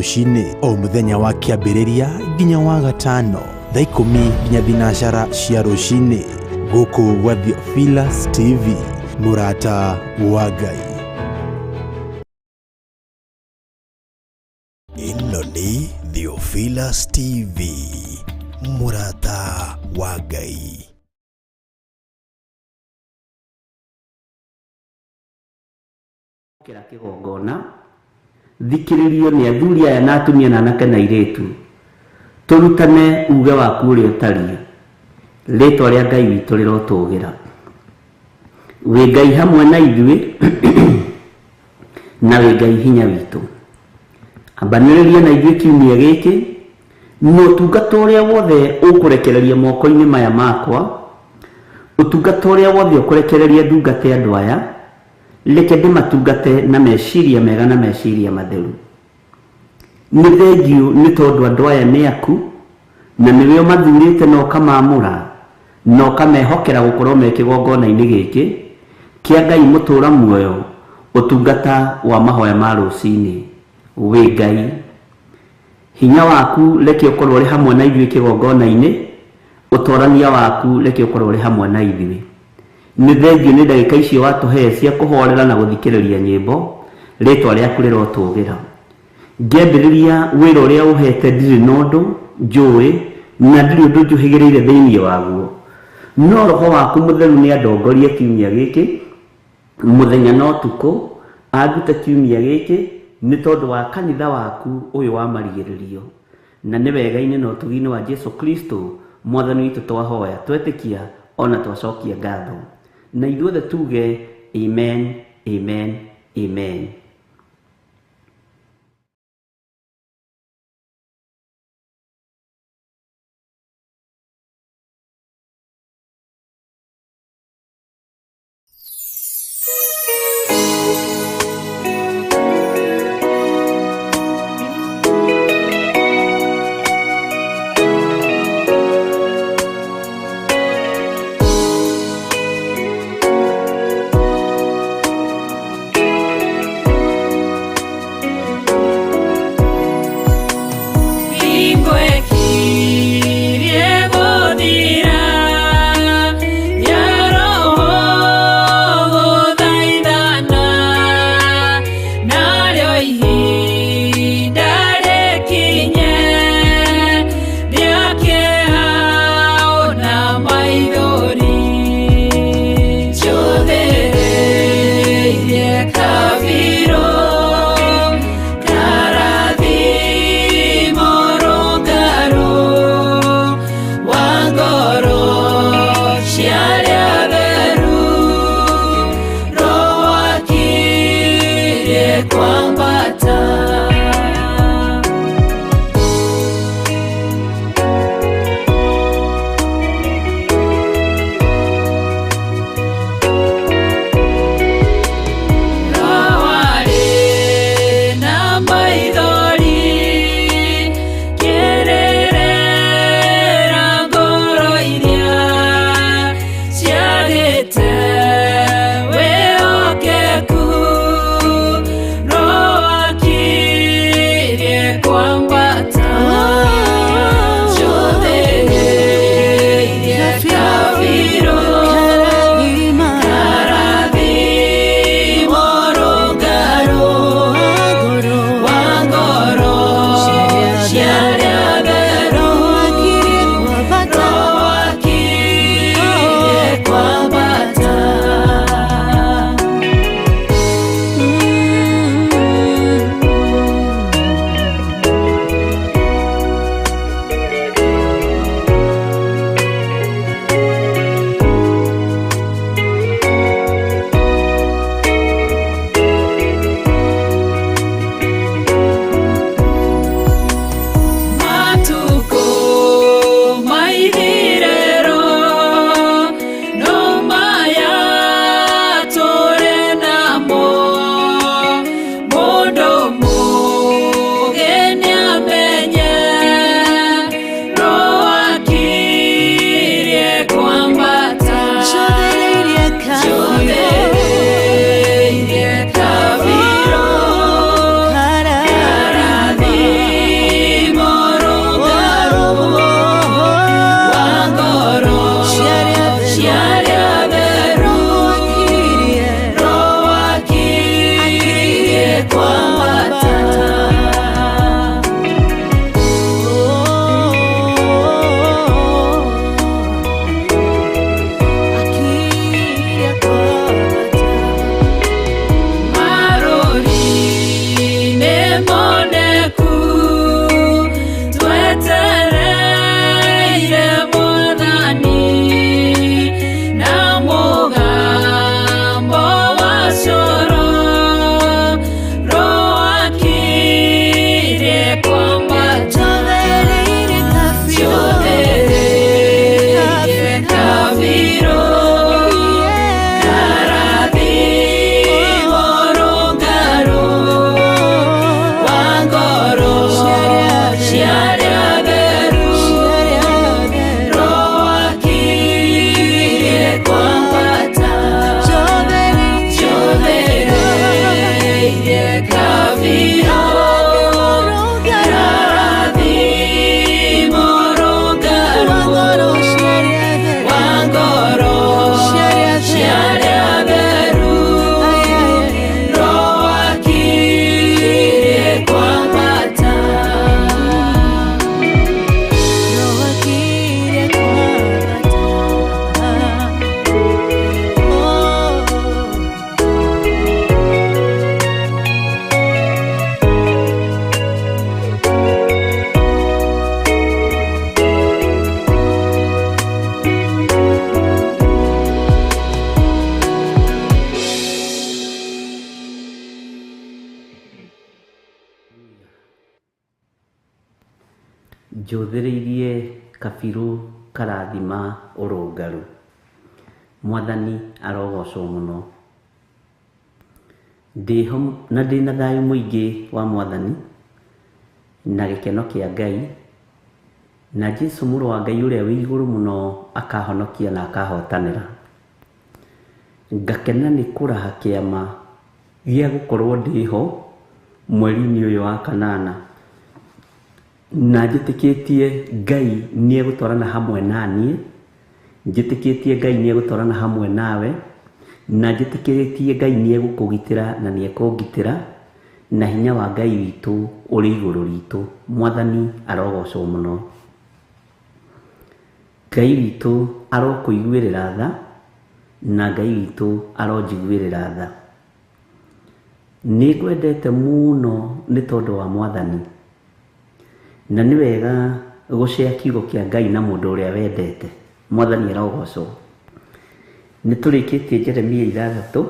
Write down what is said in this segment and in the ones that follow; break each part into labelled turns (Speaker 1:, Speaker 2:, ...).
Speaker 1: Rũcinĩ o mũthenya wa Kĩambĩrĩria nginya wa Gatano, thaa 10 nginya 12 cia rũcinĩ, gũkũ gwa Theophilus TV, mũrata wa Ngai.
Speaker 2: Ĩno nĩ Theophilus TV, mũrata wa Ngai.
Speaker 3: Kĩra kĩgongona, thikĩrĩrio nĩ athuri aya na atumia na anake na airĩtu, tũrutane uge waku ũrĩa ũtariĩ. Rĩtwa rĩa Ngai witũ rĩrotũgĩra. Wĩ Ngai hamwe na ithuĩ na wĩ Ngai hinya witũ. Ambanĩrĩria na ithuĩ kiumia gĩkĩ na ũtungata ũrĩa wothe ũkũrekereria moko-inĩ maya makwa, ũtungata ũrĩa wothe ũkũrekereria ndungate andũ aya, Reke ndĩmatungate na meciria mega na meciria matheru. Nĩ thengiũ nĩ tondũ andũ aya nĩ aku, na nĩwe ũmathurĩte na ũkamaamũra, na ũkamehokera gũkorwo me kĩgongona-inĩ gĩkĩ kĩa Ngai mũtũũra muoyo, ũtungata wa mahoya ma rũcinĩ. Wĩ Ngai. Hinya waku reke ũkorwo ũrĩ hamwe na ithuĩ kĩgongona-inĩ, ũtorania waku reke ũkorwo ũrĩ hamwe na ithuĩ. Nĩ thengiũ nĩ ndagĩka icio watũhe cia kũhorera na gũthikĩrĩria nyĩmbo, rĩtwa rĩaku rĩrotũgĩra. Ngĩambĩrĩria wĩra ũrĩa ũhete ndirĩ na ũndũ njũĩ na ndirĩ ũndũ njũhĩgĩrĩire thĩinĩ waguo. No Roho waku Mũtheru nĩandongorie kiumia gĩkĩ, mũthenya na ũtukũ, andute kiumia gĩkĩ nĩ tondũ wa kanitha waku ũyũ wa marigĩrĩrio. Na nĩ wega-inĩ na ũtugi-inĩ wa Jesu Kristo Mwathani witũ twahoya, twetĩkia, o na twacokia ngatho. Na ithuothe tuge, Amen, amen, amen.
Speaker 4: Hingo ĩkirie gũthira ya roho gũthaithana, narĩo ihinda rĩkinye rĩa kĩeha ona maithori. Njũthĩrĩirie kabirũ karathimo rũngarũ wa ngoro cia arĩa atheru, Roho akirie kwambata. Roho arĩ na maithori kĩrĩrĩra ngoro iria ciagĩte wĩhokeku, Roho akirie kwambata. Njũthĩrĩirie kabirũ karathimo rũngarũ wa ngoro cia arĩa atheru, Roho akirie kwambata.
Speaker 3: Njũthĩrĩirie kabirũ karathima ũrũngaru. Mwathani arogocwo mũno. Ndĩho na ndĩna thayũ mũingĩ wa Mwathani na gĩkeno kĩa Ngai, na Jesu mũrũ wa Ngai ũrĩa wĩ igũrũ mũno akahonokia na akahotanĩra. Ngakena nĩ kũraha kĩama gĩa gũkorwo ndĩho mweri-inĩ ũyũ wa kanana, na njĩtĩkĩtie Ngai nĩ egũtwarana hamwe na niĩ, njĩtĩkĩtie Ngai nĩ egũtwarana hamwe nawe, na njĩtĩkĩtie Ngai nĩ egũkũgitĩra na nĩ ekũngitĩra, na hinya wa Ngai witũ ũrĩ igũrũ ritũ. Mwathani arogocwo mũno. Ngai witũ arokũiguĩrĩra tha, na Ngai witũ aronjiguĩrĩra tha. Nĩ ngwendete mũno nĩ tondũ wa Mwathani, na nĩ wega gũcea kiugo kĩa Ngai na mũndũ ũrĩa wendete. Mwathani arogocwo. Nĩ tũrĩkĩtie Jeremia 6,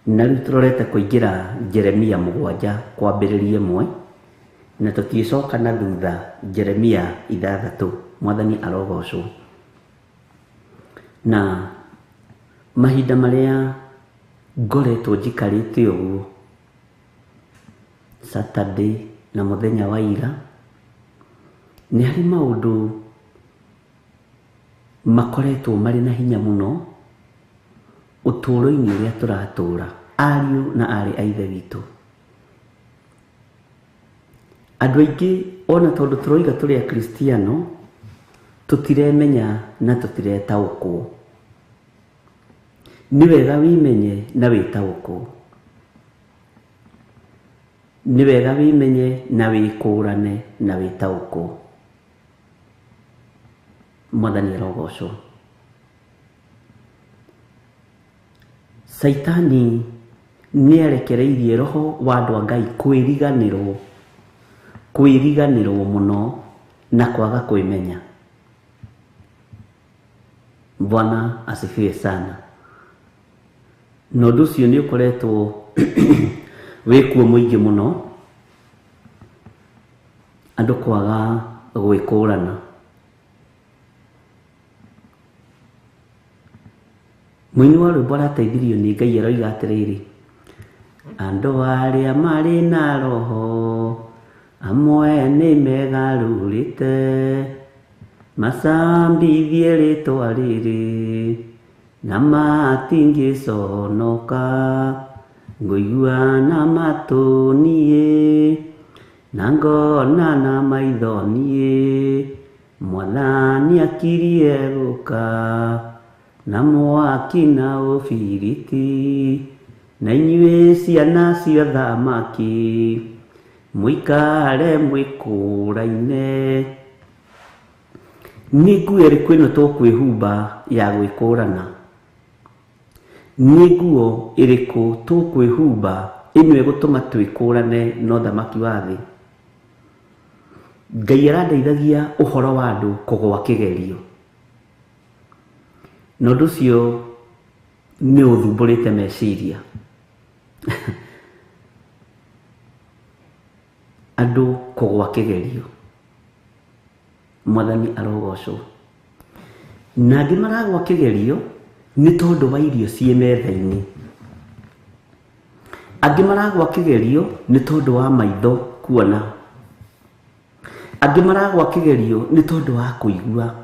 Speaker 3: na rĩu tũrorete kũingĩra Jeremia 7 kwambĩrĩria 1, na tũtiĩcoka na thutha Jeremia 6. Mwathani arogocwo. Na mahinda marĩa ngoretwo njikarĩte ũguo, Saturday na mũthenya wa ira, nĩ harĩ maũndũ makoretwo marĩ na hinya mũno ũtũũro-inĩ ũrĩa tũratũũra, ariũ na aarĩ a Ithe witũ. Andũ aingĩ ona tondũ tũroiga tũrĩ akristiano, tũtiremenya na tũtiretaũkwo. Nĩ wega wĩmenye na wĩtaũkwo. Nĩ wega wĩmenye na wĩkũrane na wĩtaũkwo. Mwathani arogocwo. Caitani nĩ arekereirie roho wa andũ a Ngai kwĩriganĩrwo, kwĩriganĩrwo mũno na kwaga kwĩmenya. Bwana asifiwe sana. Na ũndũ ũcio nĩ ũkoretwo wĩkuo mũingĩ mũno, andũ kwaga gwĩkũrana. Mũini wa rwĩmbo arateithirio nĩ Ngai aroiga atĩrĩrĩ, andũ arĩa marĩ na roho amwe nĩ megarũrĩte, macambithie rĩtwa rĩrĩ na matingĩconoka, ngũigua na matũ niĩ na ngona na maitho niĩ, Mwathani akirie gũka na mwaki na ũbiriti, na inyuĩ ciana cia thamaki mũikare mwĩkũraine. Nĩ nguo ĩrĩkũ ĩno tũkwĩhumba ya gwĩkũrana? Nĩ nguo ĩrĩkũ tũkwĩhumba ĩno ĩgũtũma twĩkũrane na ũthamaki wa thĩ? Ngai arandeithagia ũhoro wa andũ kũgũa kĩgerio, na ũndũ ũcio nĩ ũthumbũrĩte meciria. Andũ kũgũa kĩgerio. Mwathani arogocwo. Na angĩ maragũa kĩgerio nĩ tondũ wa irio ciĩ metha-inĩ. Angĩ maragũa kĩgerio nĩ tondũ wa maitho kuona. Angĩ maragũa kĩgerio nĩ tondũ wa kũigua.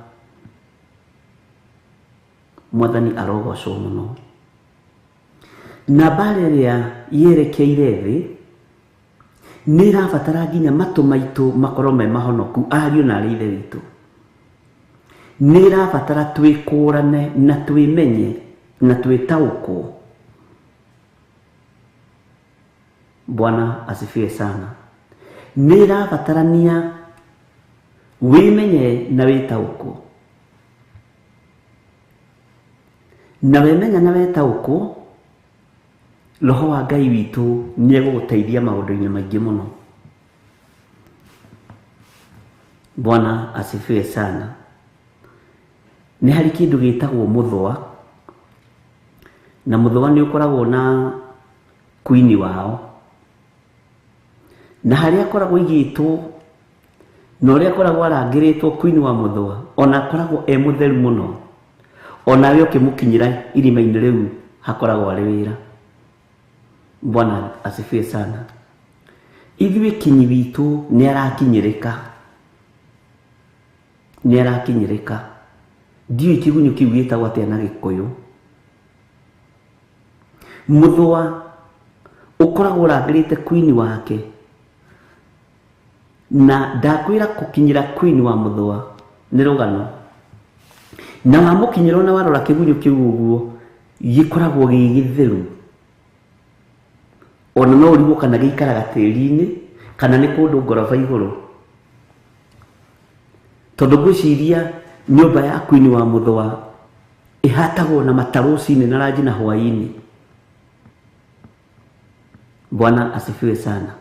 Speaker 3: Mwathani arogocwo mũno. Na mbara ĩrĩa yerekeire thĩ nĩ ĩrabatara nginya matũ maitũ makorwo me mahonoku, ariũ na aarĩ a Ithe witũ. Nĩ ĩrabatara twĩkũrane na twĩmenye na twĩtaũkwo. Bwana asifiwe sana. Nĩ ĩrabatarania wĩmenye na wĩtaũkwo. Na wemenya na wetaũkwo, roho wa Ngai witũ nĩ egũgũteithia maũndũ-inĩ maingĩ mũno. Bwana asifiwe sana. Nĩ harĩ kĩndũ gĩtagwo mũthũa, na mũthũa nĩ ũkoragwo na kuini wao, na harĩa akoragwo aigĩtwo Na ũrĩa akoragwo arangĩrĩtwo Queen wa Mũthũa, ona akoragwo e mũtheru mũno, onawe ũkĩmũkinyĩra irima-inĩ rĩu hakoragwo arĩ wĩra. Bwana asifiwe sana. Ithuĩ kinyi witũ nĩ arakinyĩrĩka, nĩ arakinyĩrĩka. Ndiũĩ kĩgunyũ kĩu gĩtagwo atĩa na Gĩkũyũ. Mũthũa ũkoragwo ũrangĩrĩte Queen wake, na ndakwĩra gũkinyĩra Queen wa Mũthũa nĩ rũgano. Na wamũkinyĩra ona warora kĩgunyũ kĩu ũguo gĩkoragwo gĩ gĩtheru, ona no ũrigwo kana gĩikaraga tĩri-inĩ kana nĩ kũndũ ngoroba igũrũ, tondũ ngwĩciria nyũmba ya Queen wa Mũthũa ĩhatagwo na mata rũcinĩ na ranji na hwaĩ-inĩ. Bwana asifiwe sana.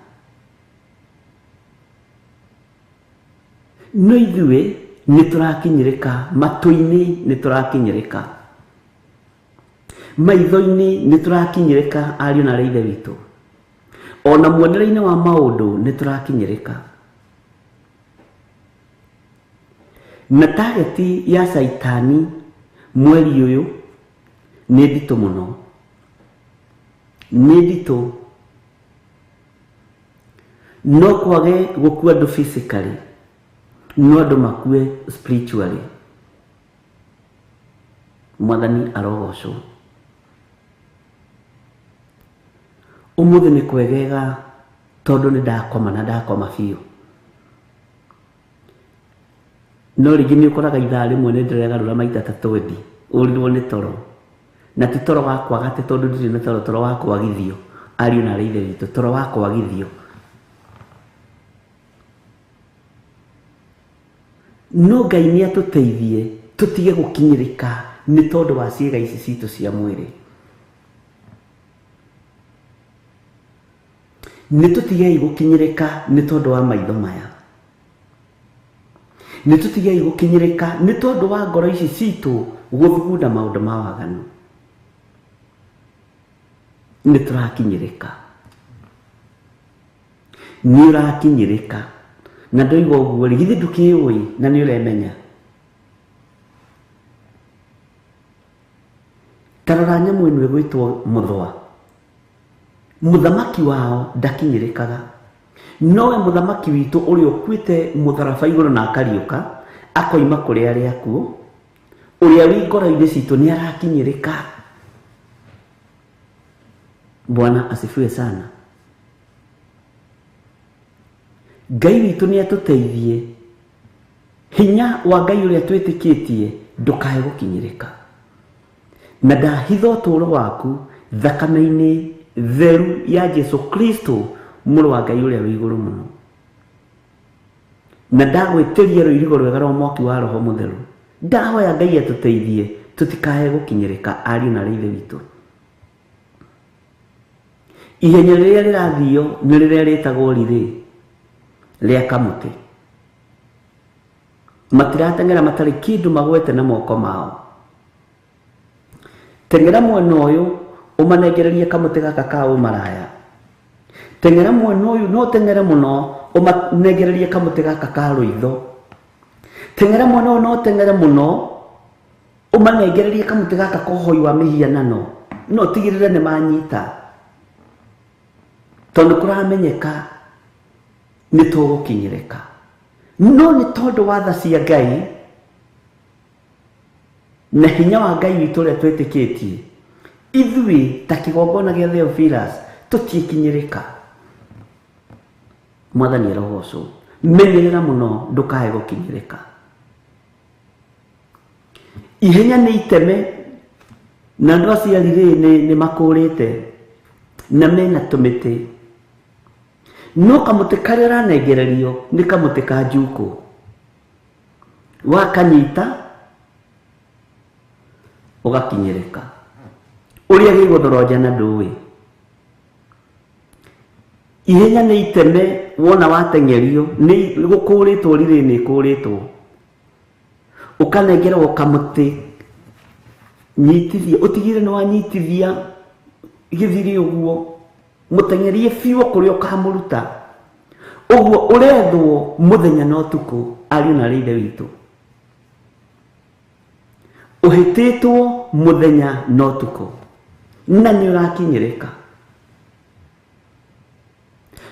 Speaker 3: No ithuĩ nĩ tũrakinyĩrĩka, matũ-inĩ nĩ tũrakinyĩrĩka, maitho-inĩ nĩ tũrakinyĩrĩka, ariũ na aarĩ a Ithe witũ, ona muonere-inĩ wa maũndũ nĩ tũrakinyĩrĩka. Na tageti ya Caitani mweri ũyũ nĩ nditũ mũno, nĩ nditũ. No kwage gũkua andũ physically, no andũ makue spiritually. Mwathani arogocwo. Ũmũthĩ nĩ kwegega tondũ nĩ ndakoma na ndakoma biũ. No rĩngĩ nĩ ũkoraga ithaa rĩmwe nĩ ndĩregarũra maita ta 20, ũrirwo nĩ toro. Na ti toro wa kwaga atĩ tondũ ndirĩ na toro, toro wa kwagithio, ariũ na aarĩ a Ithe witũ, toro wa kwagithio. No Ngai nĩ atũteithie tũtige gũkinyĩrĩka nĩ tondũ wa ciĩga ici citũ cia mwĩrĩ. Nĩ tũtigei gũkinyĩrĩka nĩ tondũ wa maitho maya. Nĩ tũtigei gũkinyĩrĩka nĩ tondũ wa ngoro ici citũ gũthugunda maũndũ ma waganu. Nĩ tũrakinyĩrĩka, nĩ ũrakinyĩrĩka. Na ndoiga ũguo rĩ, githĩ ndũkĩũĩ na nĩ ũremenya? Ta rora nyamũ ĩno ĩgwĩtwo mũthũa. Mũthamaki wao ndakinyĩrĩkaga, nowe mũthamaki witũ ũrĩa ũkuĩte mũtharaba igũrũ na akariũka akoima kũrĩ arĩa akuũ, ũrĩa wĩ ngoro-inĩ citũ nĩ arakinyĩrĩka. Bwana asifiwe sana. Ngai witũ nĩ atũteithie, hinya wa Ngai ũrĩa twĩtĩkĩtie ndũkae gũkinyĩrĩka. Na ndahitha ũtũũro waku thakame-inĩ theru ya Jesu Kristo mũrũ wa Ngai ũrĩa wĩ igũrũ mũno. Na ndagwĩtĩria rũirigo rwega rwa mwaki wa Roho Mũtheru. Ndahoya Ngai atũteithie tũtikae gũkinyĩrĩka, ariũ na aarĩ a Ithe witũ. Ihenya rĩrĩa rĩrathio nĩ rĩrĩa rĩtagwo rĩrĩ rĩa kamũtĩ. Matirateng'era matarĩ kĩndũ magwete na moko mao. Teng'era mwena ũyũ ũmanengererie kamũtĩ gaka ka ũmaraya. Teng'era mwena ũyũ, no teng'ere mũno ũmanengererie kamũtĩ gaka ka rũitho. Teng'era mwena ũyũ, no teng'ere mũno ũmanengererie kamũtĩ gaka ka ũhoi wa mĩhianano, no ũtigĩrĩre nĩ manyita, tondũ kũramenyeka nĩ tũgũkinyĩrĩka. No nĩ tondũ wa tha cia Ngai na hinya wa Ngai witũ ũrĩa twĩtĩkĩtie, ithuĩ ta kĩgongona gĩa Theophilus tũtiĩkinyĩrĩka. Mwathani arogocwo. Menyerera mũno ndũkae gũkinyĩrĩka. Ihenya nĩ iteme, na andũ aciari rĩ nĩ makũrĩte na mena tũmĩtĩ. No kamũtĩ karĩa ũranengererio nĩ kamũtĩ ka njukũ. Wakanyita ũgakinyĩrĩka. Ũrĩa gĩgũthoronja na ndũĩ. Ihenya nĩ iteme, wona wateng'erio nĩ gũkũrĩtwo rirĩ nĩ kũrĩtwo. Ũkanengerwo kamũtĩ, nyitithia, ũtigĩrĩre nĩ wanyitithia gĩthiri ũguo, mũteng'erie biũ kũrĩa ũkamũruta. Ũguo ũrethwo mũthenya na ũtukũ ariũ na arĩ ithe witũ. Ũhĩtĩtwo mũthenya na ũtukũ na nĩ ũrakinyĩrĩka.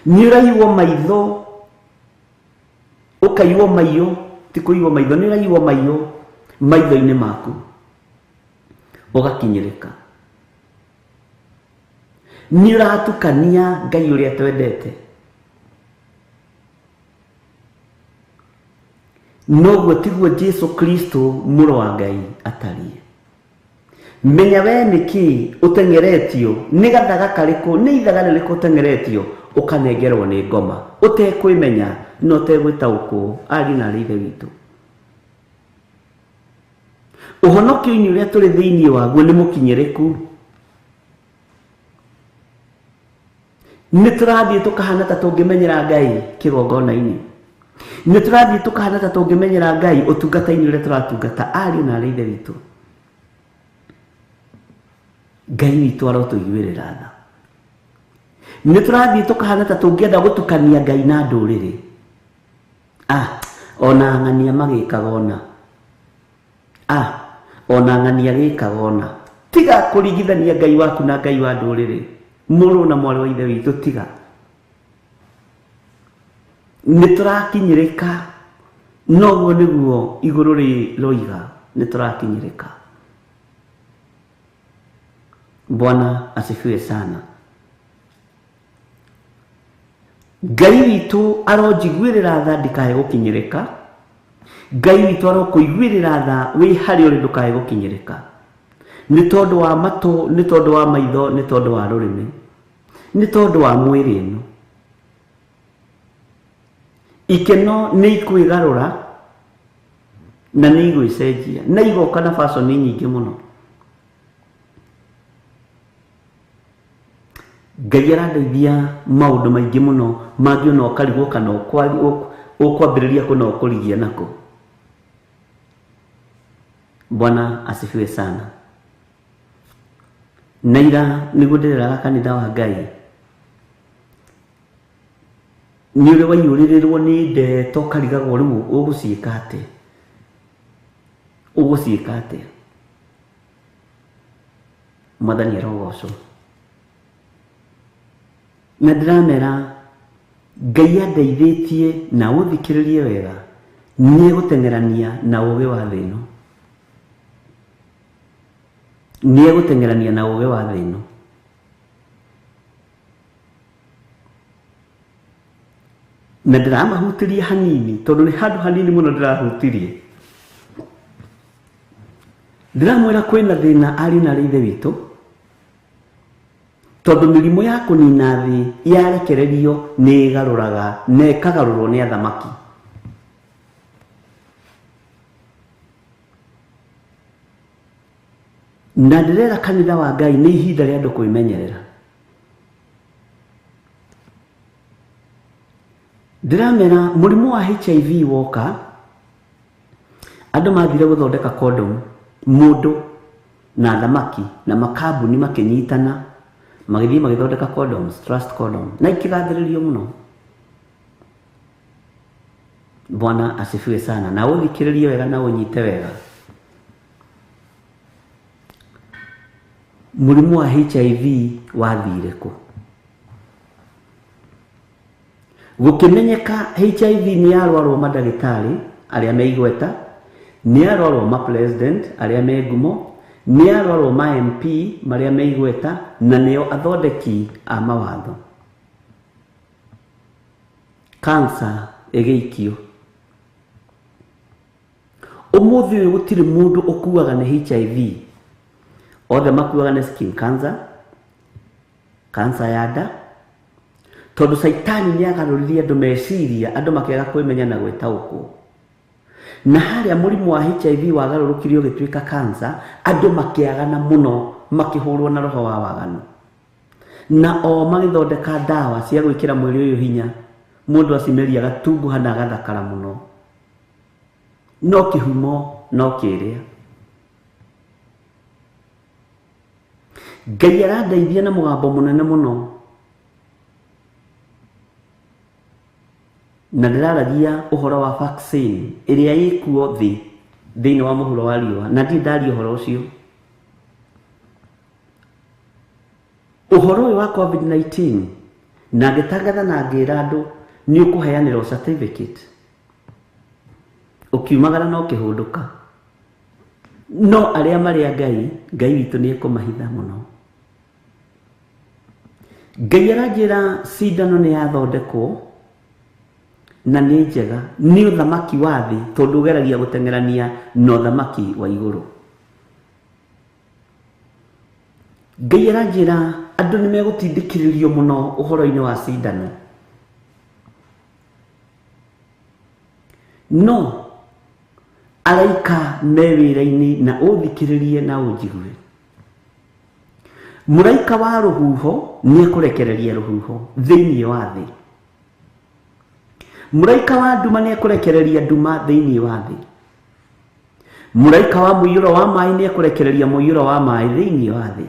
Speaker 3: Nĩ ũraiywo maitho, ũkaiywo maiyo, ti kũiywo maitho, nĩ ũraiywo maiyo maitho-inĩ maku ũgakinyĩrĩka. Nĩ ũratukania Ngai ũrĩa twendete. Noguo tiguo Jesu Kristo mũrũ wa Ngai atariĩ. Menya we nĩkĩ ũteng'eretio, nĩ gathaga karĩkũ, nĩ ithaga rĩrĩkũ ũteng'eretio ũkanengerwo nĩ ngoma ũtekwĩmenya na ũtegwĩtaũkwo ariũ na arĩ ithe witũ. Ũhonokio-inĩ ũrĩa tũrĩ thĩinĩ waguo nĩ mũkinyĩrĩku. Nĩ tũrathiĩ tũkahana ta tũngĩmenyera Ngai kĩgongona-inĩ. Nĩ tũrathiĩ tũkahana ta tũngĩmenyera Ngai ũtungata-inĩ ũrĩa tũratungata ariũ na arĩ ithe witũ. Ngai witũ arotũiguĩrĩra tha. Nĩ tũrathiĩ tũkahana ta tũngĩenda gũtukania Ngai na ndũrĩrĩ. Ona ng'ania magĩkaga ona. Ona ng'ania gĩkaga ona. Tiga kũringithania Ngai waku na Ngai wa ndũrĩrĩ. Mũrũ na mwarĩ wa ithe witũ tiga. Nĩ tũrakinyĩrĩka, noguo nĩguo igũrũ rĩroiga, nĩ tũrakinyĩrĩka. Bwana asifiwe sana. Ngai witũ aronjiguĩrĩra tha ndikae gũkinyĩrĩka. Ngai witũ arokũiguĩrĩra tha wĩ harĩa ũrĩ ndũkae gũkinyĩrĩka. Nĩ tondũ wa matũ, nĩ tondũ wa maitho, nĩ tondũ wa rũrĩmĩ, nĩ tondũ wa mwĩrĩ ĩno. Ikeno nĩ ikwĩgarũra na nĩ igwĩcenjia na igoka na fashion nyingĩ mũno. Ngai arandeithia maũndũ maingĩ mũno mangĩ ona ũkarigwo kana ũkwambĩrĩria kũ na ũkũrigia nako. Bwana asifiwe sana. Na ira nĩguo ndĩreraga kanitha wa Ngai, nĩ ũrĩ waiyũrĩrĩrwo nĩ ndeto ũkarigagwo rĩu ũgũciĩka atĩa, ũgũciĩka atĩa. Mwathani arogocwo. Na ndĩramera Ngai andeithĩtie na ũthikĩrĩrie wega, nĩ egũteng'erania na ũgĩ wa thĩ ĩno. Nĩ egũteng'erania na ũgĩ wa thĩ ĩno. Na ndĩramahutĩria hanini tondũ nĩ handũ hanini mũno ndĩrahutirie. Ndĩramwĩra kwĩna thĩna ariũ na arĩ ithe witũ, tondũ mĩrimũ ya kũnina thĩ yarekererio nĩ ĩgarũraga na ĩkagarũrwo nĩ athamaki. Na ndĩrera kanitha wa Ngai nĩ ihinda rĩa andũ kwĩmenyerera. Ndĩramera mũrimũ wa HIV woka, andũ mathire gũthondeka condom, mũndũ na thamaki na makambuni makĩnyitana magĩthiĩ magĩthondeka condoms, trust condom, na ikĩgathĩrĩrio mũno. Bwana asifiwe sana. Na ũthikĩrĩrie wega na ũnyite wega. Mũrimũ wa HIV wathire kũ? Gũkĩmenyeka HIV nĩ yarwarwo mandagĩtarĩ arĩa me igweta, nĩ yarwarwo ma president arĩa me ngumo, nĩ yarwarwo ma MP marĩa me igweta, na nĩo athondeki a mawatho. Cancer ĩgĩikio. Ũmũthĩ ũyũ gũtirĩ mũndũ ũkuaga nĩ HIV. Othe makuaga nĩ skin cancer, cancer ya nda, tondũ Caitani nĩ agarũrire andũ meciria, andũ makĩaga kwĩmenya na gwĩtaũkwo. Na harĩa mũrimũ wa HIV wagarũrũkire ũgĩtuĩka cancer, andũ makĩagana mũno, makĩhũrwo na roho wa waganu. Na o magĩthondeka ndawa cia gwĩkĩra mwĩrĩ ũyũ hinya, mũndũ acimeria agatunguha na agathakara mũno. No kĩhumo no kĩrĩa. Ngai arandeithia na mũgambo mũnene mũno. Na ndĩraragia ũhoro wa vaccine ĩrĩa ĩkuo thĩ thĩinĩ wa mũhuro wa riũa, na ndirĩ ndaria ũhoro ũcio. Ũhoro ũyũ wa COVID-19 na ngĩtangatha na ngĩra andũ nĩ ũkũheanĩrwo certificate, ũkiumagara na ũkĩhũndũka. No arĩa marĩ a Ngai, Ngai witũ nĩ ekũmahitha mũno. Ngai aranjĩra cindano nĩ yathondekwo na nĩ njega, nĩ ũthamaki wa thĩ, tondũ ũgeragia gũteng'erania na ũthamaki wa igũrũ. Ngai aranjĩra andũ nĩ megũtindĩkĩrĩrio mũno ũhoro-inĩ wa cindano, no araika me wĩra-inĩ na ũthikĩrĩrie na ũnjigue. Mũraika wa rũhuho nĩ ekũrekereria rũhuho thĩinĩ wa thĩ. Mũraika wa nduma nĩ ekũrekereria nduma thĩinĩ wa thĩ. Mũraika wa mũiyũro wa maĩ nĩ ekũrekereria mũiyũro wa maĩ thĩinĩ wa thĩ.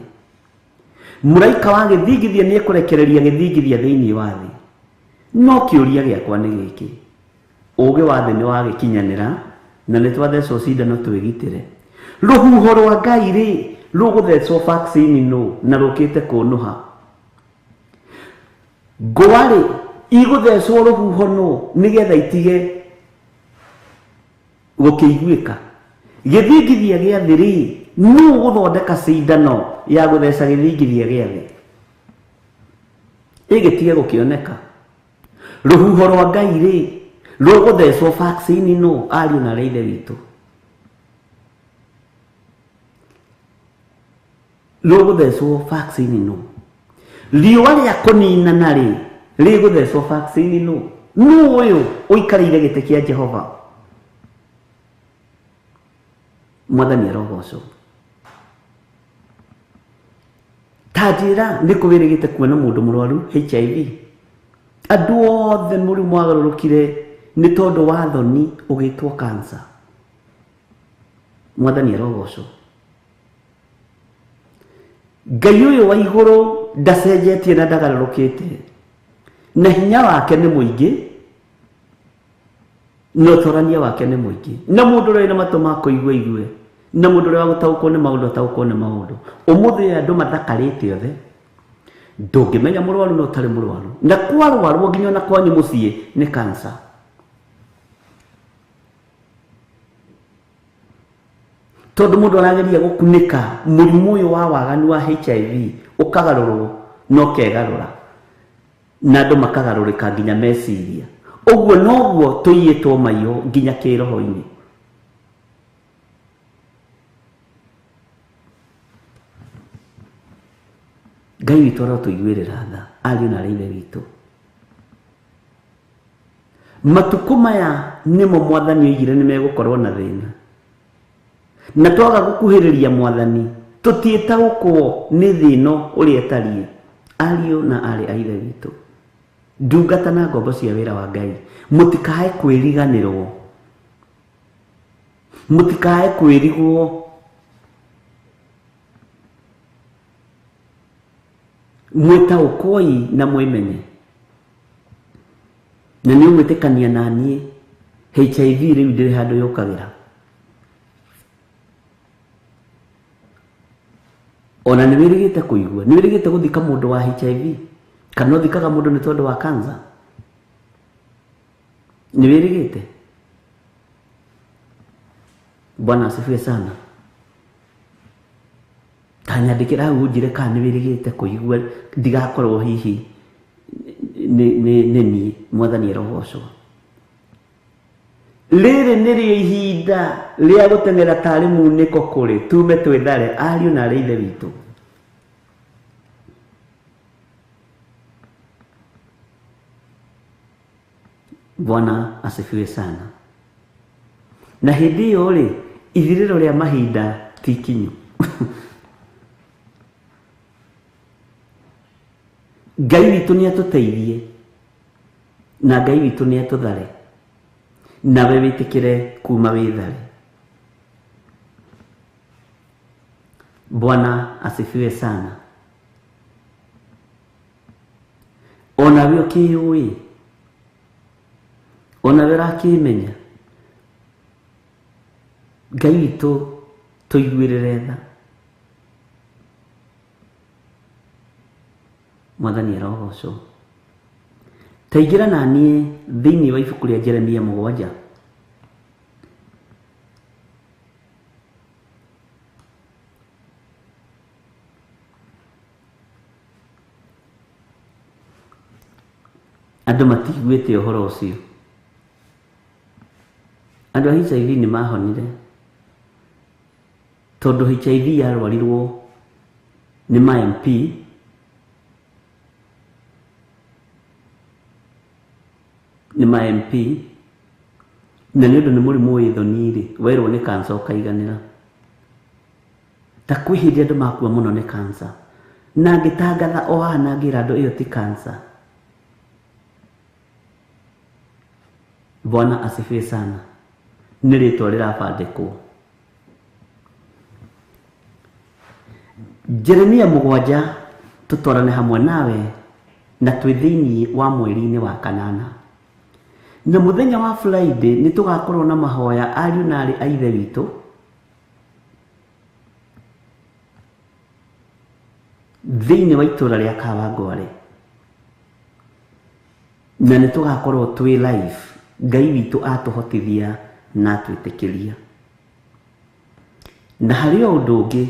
Speaker 3: Mũraika wa gĩthingithia nĩ ekũrekereria gĩthingithia thĩinĩ wa thĩ. No kĩũria gĩakwa nĩ gĩkĩ, ũũgĩ wa thĩ nĩ wagĩkinyanĩra na nĩ twathecwo cindano twĩgitĩre. Rũhuho rwa Ngai rĩ rũgũthecwo vaccine nũ na rũkĩte kũnũha? Ngũa rĩ igũthecwo rũhuho nũ nĩgetha itige gũkĩiguĩka? Gĩthingithia gĩa thĩ rĩ nũ ũgũthondeka cindano ya gũtheca gĩthingithia gĩa thĩ ĩgĩtige gũkĩoneka? Rũhuho rwa Ngai rĩ rũgũthecwo vaccine nũ, ariũ na aarĩ a Ithe witũ? Rũgũthecwo vaccine nũ? Riũa rĩa kũninana rĩ rĩgũthecwo vaccine nũ? Nũ ũyũ ũikarĩire gĩtĩ kĩa Jehova? Mwathani arogocwo. Ta njĩra nĩ kũwĩrĩgĩte kuona mũndũ mũrwaru HIV? Andũ othe mũrimũ wagarũrũkire nĩ tondũ wa thoni ũgĩtwo cancer. Mwathani arogocwo. Ngai ũyũ wa igũrũ ndacenjetie na ndagarũrũkĩte, na hinya wake nĩ mũingĩ na ũtorania wake nĩ mũingĩ, na mũndũ ũrĩa wĩna matũ ma kũigua igue, na mũndũ ũrĩa wa gũtaũkwo nĩ maũndũ ataũkwo nĩ maũndũ. Ũmũthĩ ũyũ andũ mathakarĩte othe, ndũngĩmenya mũrwaru na ũtarĩ mũrwaru, na kwarwarwo nginya ona kwanyu mũciĩ nĩ cancer. Tondũ mũndũ arageria gũkunĩka mũrimũ ũyũ wa waganu wa HIV ũkagarũrwo na ũkegarũra, na andũ makagarũrĩka nginya meciria. Ũguo noguo tũiyĩtwo maiyo nginya kĩroho-inĩ. Ngai witũ arotũiguĩrĩra tha, ariũ na aarĩ a Ithe witũ. Matukũ maya nĩmo Mwathani oigire nĩ megũkorwo na thĩna, na twaga gũkuhĩrĩria Mwathani tũtiĩtaũkwo nĩ thĩ ĩno ũrĩa ĩtariĩ. Ariũ na aarĩ a Ithe witũ, ndungata na ngombo cia wĩra wa Ngai, mũtikae kwĩriganĩrwo, mũtikae kwĩrigwo, mwĩtaũkwoi na mwĩmenye. Na nĩ ũgwĩtĩkania na niĩ, HIV rĩu ndĩrĩ handũ yũkagĩra. Ona nĩ wĩrĩgĩte kũigua, nĩ wĩrĩgĩte gũthika mũndũ wa HIV, kana ũthikaga mũndũ nĩ tondũ wa cancer? Nĩ wĩrĩgĩte? Bwana asifiwe sana. Ta nyandĩkĩra hau ũnjĩre kana nĩ wĩrĩgĩte kũigua, ndigakorwo hihi nĩ niĩ. Mwathani arogocwo. Rĩrĩ nĩrĩo ihinda rĩa gũteng'era tarĩ munĩko kũrĩ tume twĩthare, ariũ na aarĩ a Ithe witũ. Bwana asifiwe sana. Na hĩndĩ ĩyo rĩ, ithirĩro rĩa mahinda ti ikinyu. Ngai witũ nĩ atũteithie, na Ngai witũ nĩ atũthare, nawe wĩtĩkĩre kuma wĩthare. Bwana asifiwe sana. Onawe ũkĩyũĩ Onawe ũrakĩmenya Ngai witũ tũiguĩrĩre tha. Mwathani arogocwo. Taingĩra na niĩ thĩinĩ wa ibuku rĩa Jeremia 7. Andũ matiguĩte ũhoro ũcio. Andũ a HIV nĩ mahonire tondũ HIV yarwarirwo nĩ ma MP nĩ ma MP na nĩ ũndũ nĩ mũrimũ wĩ thoni rĩ, werwo nĩ cancer ũkaiganĩra. Ta kwĩ hĩndĩ andũ makua mũno nĩ cancer na ngĩtangatha o haha na ngĩra andũ ĩyo ti cancer. Bwana asifiwe sana. Nĩ rĩtwa rĩrabandĩkwo. Jeremia 7 tũtwarane hamwe nawe na twĩ thĩinĩ wa mweri-inĩ wa kanana. Na mũthenya wa Friday nĩ tũgakorwo na mahoya ariũ na aarĩ a Ithe witũ. Thĩinĩ wa itũra rĩa Kawangware. Na nĩ tũgakorwo twĩ live. Ngai witũ atũhotithia na atwĩtĩkĩria. Na harĩ o ũndũ ũngĩ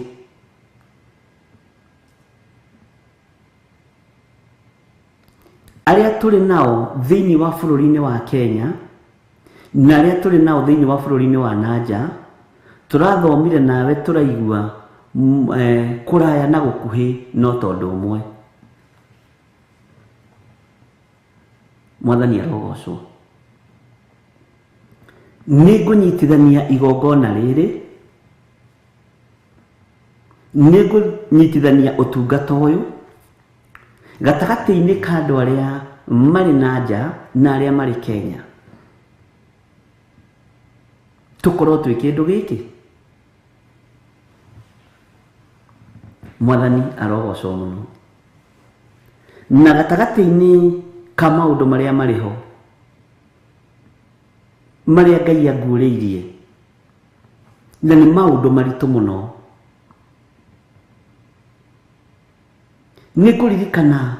Speaker 3: arĩa tũrĩ nao thĩinĩ wa bũrũri-inĩ wa Kenya na arĩa tũrĩ nao thĩinĩ wa bũrũri-inĩ wa nanja tũrathomire nawe tũraigua kũraya na gũkuhĩ no tondũ ũmwe. Mwathani arogocwo. Nĩ ngũnyitithania igongona rĩrĩ, nĩ ngũnyitithania ũtungata ũyũ gatagatĩ-inĩ ka andũ arĩa marĩ na nja na arĩa marĩ Kenya. Tũkorwo twĩ kĩndũ gĩkĩ. Mwathani arogocwo mũno. Na gatagatĩ-inĩ ka maũndũ marĩa marĩ ho marĩa Ngai anguũrĩirie na nĩ maũndũ maritũ mũno, nĩ ngũririkana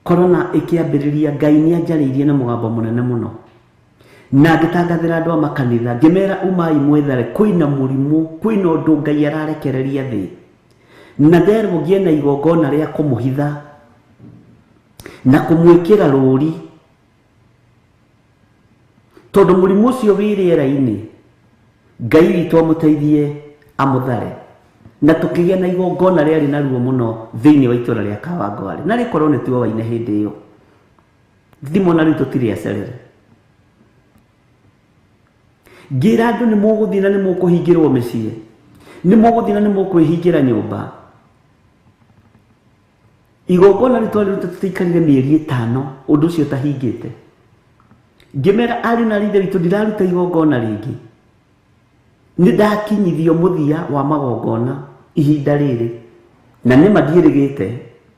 Speaker 3: korona ĩkĩambĩrĩria Ngai nĩ anjarĩirie na mũgambo mũnene mũno na ngĩtangathĩra andũ a makanitha ngĩmera umai mwĩthare, kwĩna mũrimũ, kwĩna ũndũ Ngai ararekereria thĩ, na nderwo ngĩe na igongona rĩa kũmũhitha na kũmwĩkĩra rũri tondũ mũrimũ ũcio wĩ rĩera-inĩ. Ngai witũ amũteithie amũthare. Na tũkĩgĩa na igongona rĩarĩ na ruo mũno thĩinĩ wa itũra rĩa Kawangware na rĩkorwo nĩ tuowaine hĩndĩ ĩyo. Thimũ na rĩu tũtirĩ acerere. Ngĩra andũ nĩ mũgũthiĩ na nĩ mũkũhingĩrwo mĩciĩ, nĩ mũgũthiĩ na nĩ mũkwĩhingĩra nyũmba. Igongona rĩu twarĩruta tũtiikarire mĩeri 5 ũndũ ũcio ũtahingĩte. Ngĩmera ariũ na aarĩ a Ithe witũ ndiraruta igongona rĩngĩ, nĩ ndakinyithio mũthia wa magongona ihinda rĩrĩ na nĩma ndiĩrĩgĩte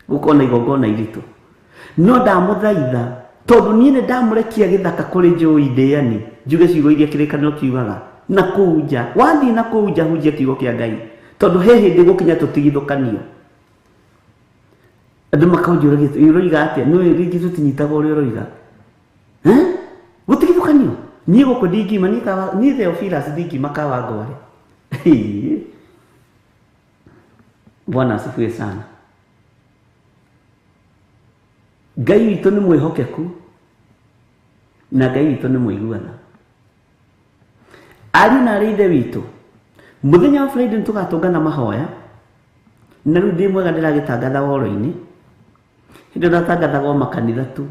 Speaker 3: gũkorwo na igongona iritũ, no ndamũthaitha tondũ niĩ nĩ ndamũrekia gĩthaka kũrĩ njũĩ ndĩani njuge ciugo iria kĩrĩkanĩro kiugaga na kũu nja, wathiĩ na kũu nja hunjia kiugo kĩa Ngai tondũ he hĩndĩ gũkinya tũtigithũkanio. Andũ makanjũragia ũroiga atĩa, nĩ rĩngĩ tũtinyitaga ũrĩa ũroiga gũtigithũkanio. Niĩ gũkũ ndingiuma, niĩ Theophilus ndingiuma Kawangware. Bwana asifiwe sana. Ngai witũ nĩ mwĩhokeku na Ngai witũ nĩ mũiguana. Ariũ na aarĩ a Ithe witũ, mũthenya wa Friday nĩ tũgatũngana mahoya na rĩu ndĩ mwega ndĩragĩtangatha woro-inĩ, hĩndĩ ĩyo ndatangathaga o makanitha tu,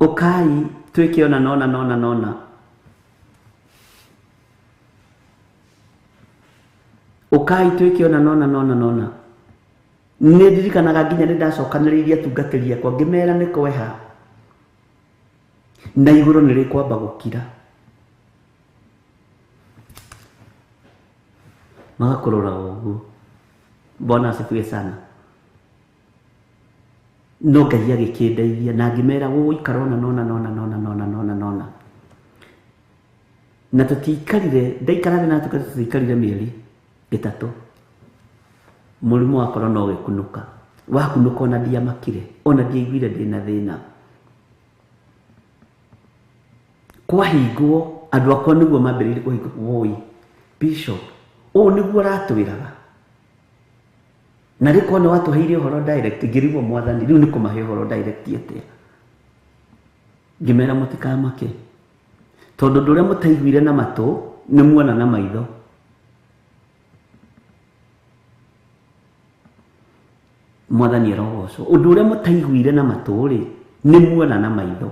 Speaker 3: ũkai twĩke ona nona nona nona, ũkai twĩke ona nona nona nona. Nĩ ndirikanaga nginya nĩ ndacokanĩrĩirie atungatĩri akwa ngĩmera nĩ kweha na igũrũ nĩ rĩkwamba gũkira. Magakũrora ũguo. Bwana asifiwe sana. No Ngai agĩkĩndeithia na ngĩmera gũgũikara ona nona nona nona nona nona nona. Na tũtiikarire, ndaikarire na tũkati tũtiikarire mĩeri 3. Mũrimũ wa corona ũgĩkunũka. Wakunũka ona ndiamakire, ona ndiaiguire ndĩna thĩna. Kwahingwo andũ akwa nĩguo mambĩrĩirie kũhingwo, woi bishop, ũũ nĩguo ũratwĩraga. Na rĩkorwo nĩ watũheire ũhoro direct, ngĩrigwo mwathani rĩu nĩ kũmahe ũhoro direct atĩa? Ngĩmera mũtikamake, tondũ ũndũ ũrĩa mũtaiguire na matũ nĩ muona na maitho. Mwathani arogocwo. Ũndũ ũrĩa mũtaiguire na matũ rĩ, nĩ muona na maitho.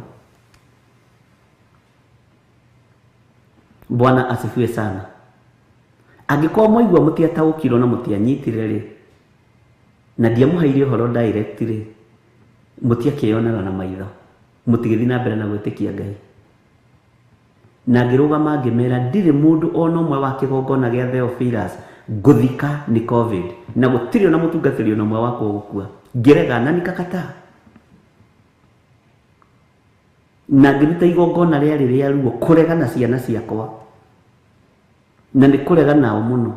Speaker 3: Bwana asifiwe sana. Angĩkorwo mwaigua mũtiataũkirwo na mũtianyitire rĩ, na ndiamũheire ũhoro direct rĩ, mũtiakĩonaga na maitho, mũtigĩthiĩ na mbere na gwĩtĩkia Ngai. Na ngĩrũgama ngĩmera ndirĩ mũndũ ona ũmwe wa kĩgongona gĩa Theophilus ngũthika nĩ COVID, na gũtirĩ ona mũtungatĩri ona ũmwe wakwa ũgũkua. Ngĩrega na nikakataa. Na ngĩruta igongona rĩarĩ rĩa ruo kũrega na ciana ciakwa, na nĩ kũrega nao mũno.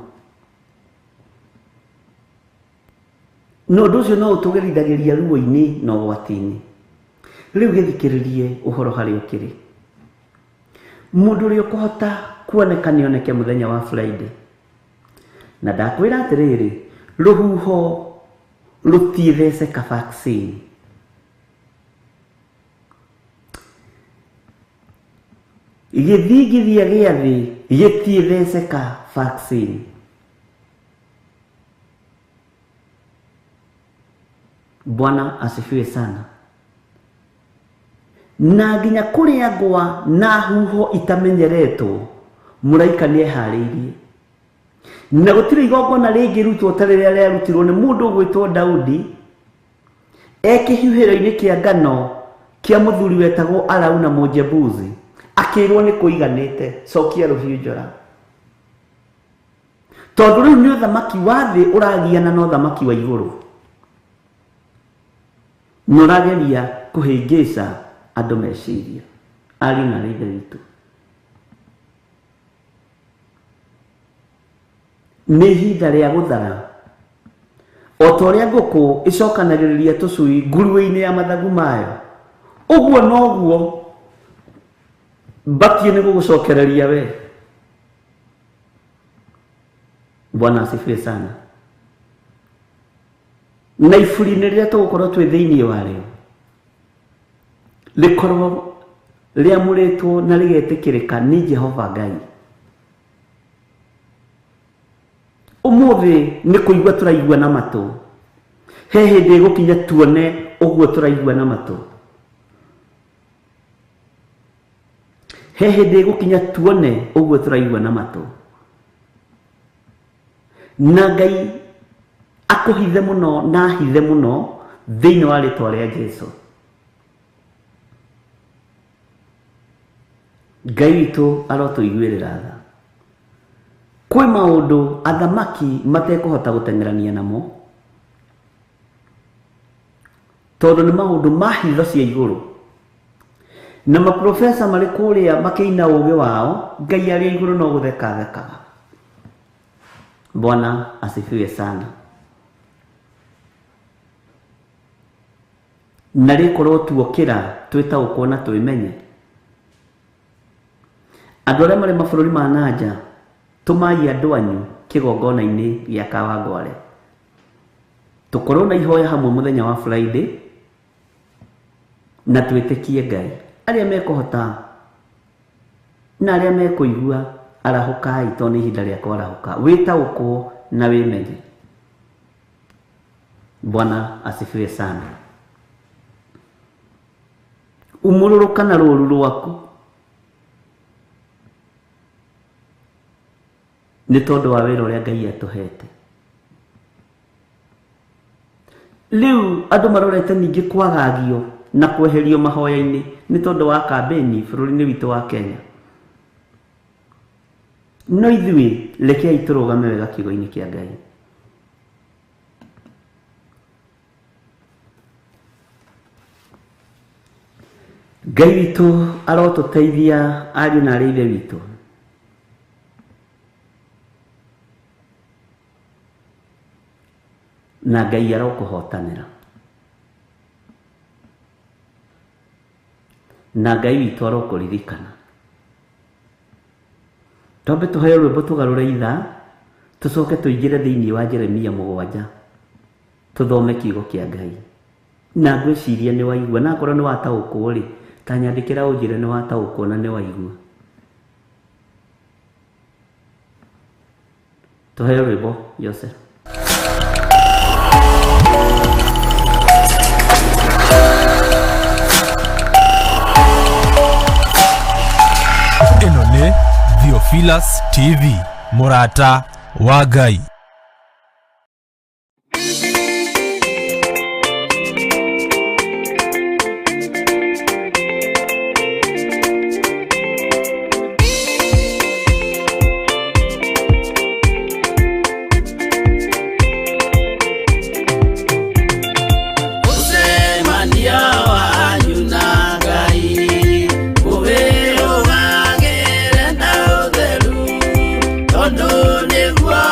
Speaker 3: No ũndũ ũcio no ũtũgerithagĩria ruo-inĩ na ũgwati-inĩ. Rĩu gĩthikĩrĩrie ũhoro harĩa ũkĩrĩ. Mũndũ ũrĩa ũkũhota kuoneka nĩoneke mũthenya wa Friday. Na ndakwĩra atĩrĩrĩ, rũhuho rũtiĩtheceka vaccine. Gĩthingithia gĩa thĩ gĩtiĩtheceka vaccine. Bwana asifiwe sana. Na nginya kũrĩa ngwa na huho itamenyeretwo, mũraika nĩeharĩirie. Na gũtirĩ igongona rĩngĩrutwo ta rĩrĩa rĩarutirwo nĩ mũndũ ũgwĩtwo Daudi e kĩhuhĩro-inĩ kĩa ngano kĩa mũthuri wetagwo Arauna Mũjebusi, akĩrwo nĩ kũiganĩte, cokia rũhiũ njora. Tondũ rĩu nĩ ũthamaki wa thĩ ũragiana na ũthamaki wa igũrũ, na ũrageria kũhĩngĩca andũ meciria. Ariũ na ithe witũ, nĩ ihinda rĩa gũthara. O ta ũrĩa ngũkũ ĩcokanagĩrĩria tũcui nguruwe-inĩ ya mathagu mayo, ũguo noguo mbatiĩ nĩ gũgũcokereria we. Bwana asifiwe sana. Na iburi-inĩ rĩrĩa tũgũkorwo twĩ thĩinĩ warĩo, rĩkorwo rĩamũrĩtwo na rĩgetĩkĩrĩka nĩ Jehova Ngai. Ũmũthĩ nĩ kũigua tũraigua na matũ, he hĩndĩ ĩgũkinya tuone ũguo tũraigua na matũ. He hĩndĩ ĩgũkinya tuone ũguo tũraigua na matũ. Na Ngai akũhithe mũno na ahithe mũno thĩinĩ wa rĩtwa rĩa Jesũ. Ngai witũ arotũiguĩrĩra tha. Kwĩ maũndũ athamaki matekũhota gũteng'erania namo, tondũ nĩ maũndũ ma hitho cia igũrũ. Na maprofesa marĩ kũrĩa makĩina ũgĩ wao, Ngai arĩ igũrũ no gũtheka thekaga. Bwana asifiwe sana. Na rĩkorwo tuokĩra twĩtaũkwo na twĩmenye. Andũ arĩa marĩ mabũrũri ma nanja, tũmai andũ anyu kĩgongona-inĩ gĩa Kawangware. Tũkorwo na ihoya hamwe mũthenya wa Friday na twĩtĩkie Ngai. Arĩa mekũhota na arĩa mekũigua, arahũkai, tondũ nĩ ihinda rĩa kwarahũka. Wĩtaũkwo na wĩmenye. Bwana asifiwe sana. Umũrũrũka na rũũru rwaku nĩ tondũ wa wĩra ũrĩa Ngai atũhete. Rĩu andũ marorete ningĩ kwagagio na kweherio mahoya-inĩ nĩ tondũ wa kambĩni bũrũri-inĩ witũ wa Kenya. No ithuĩ rekei tũrũgame wega kiugo-inĩ kĩa Ngai. Ngai witũ arotũteithia ariũ na arĩ ithe witũ. Na Ngai arokũhotanĩra. Na Ngai witũ arokũririkana. Twambe tũheo rwĩmbo tũgarũre ithaa, tũcoke tũingĩre thĩinĩ wa Jeremia 7 tũthome kiugo kĩa Ngai. Na ngwĩciria nĩ waigua, na akorwo nĩ wataũkwo rĩ, ta nyandĩkĩra ũnjĩre nĩ wataũkwo na nĩ waigua. Tũheo rwĩmbo Joseph.
Speaker 1: Ĩno nĩ Theophilus TV, mũrata wa Ngai.
Speaker 4: Ũcemania wanyu na Ngai ũwĩrũgagĩre na ũtheru, tondũ nĩguo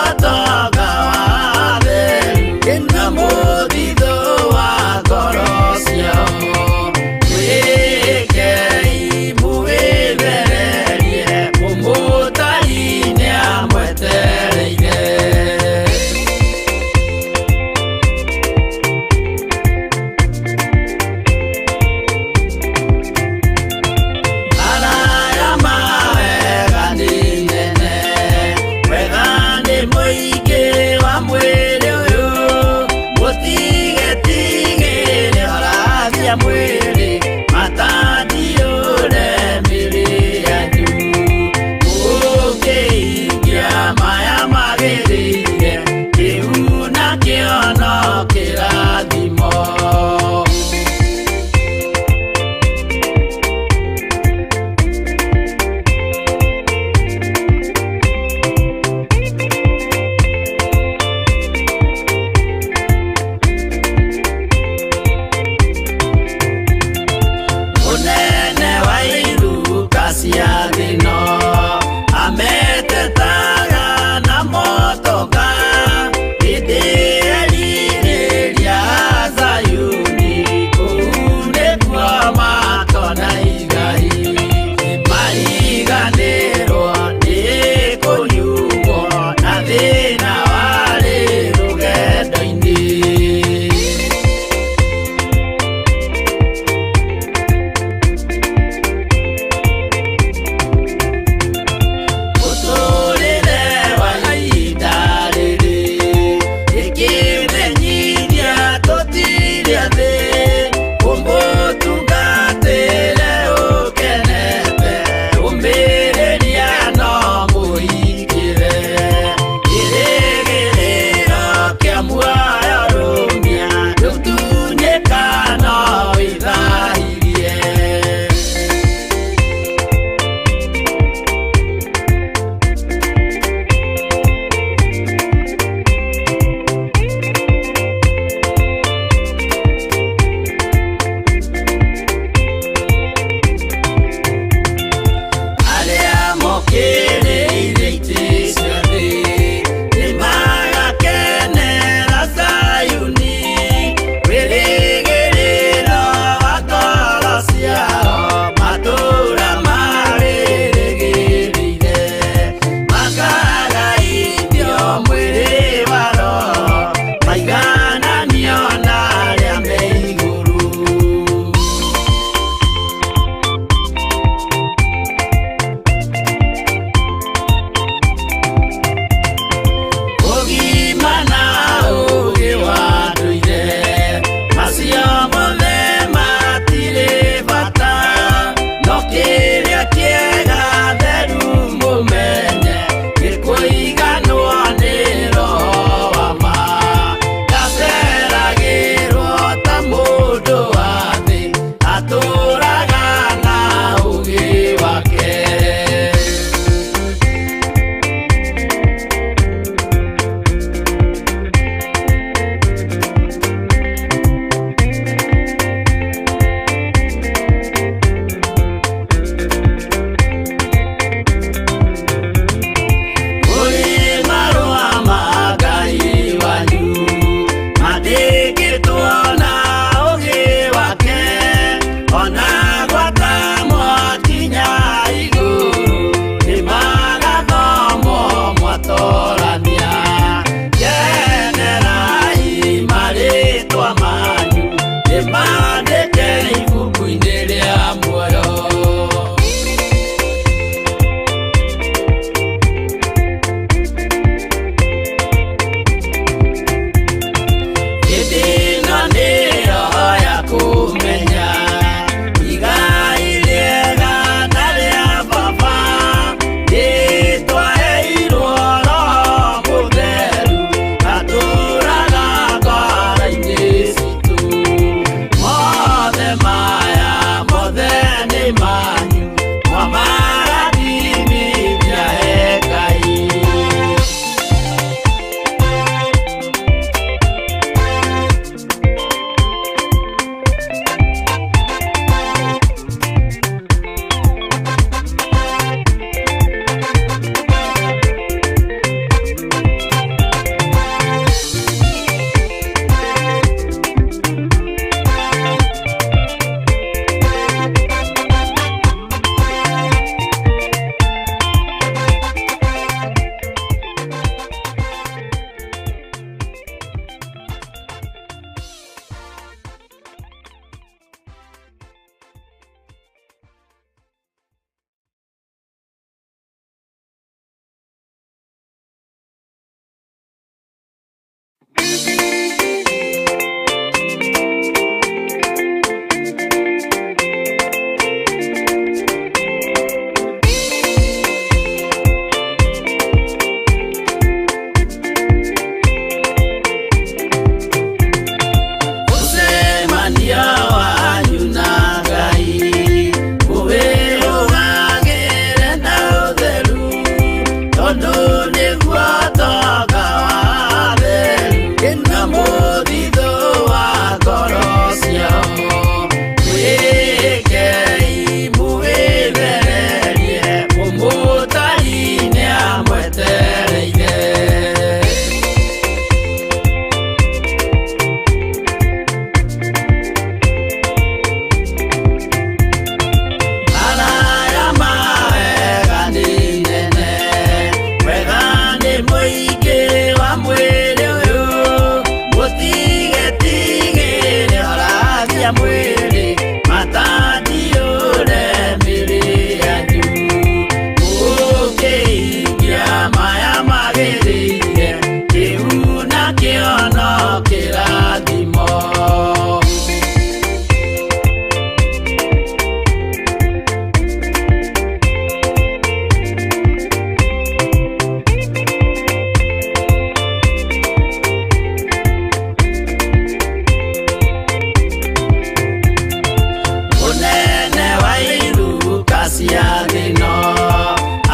Speaker 4: Cia thĩno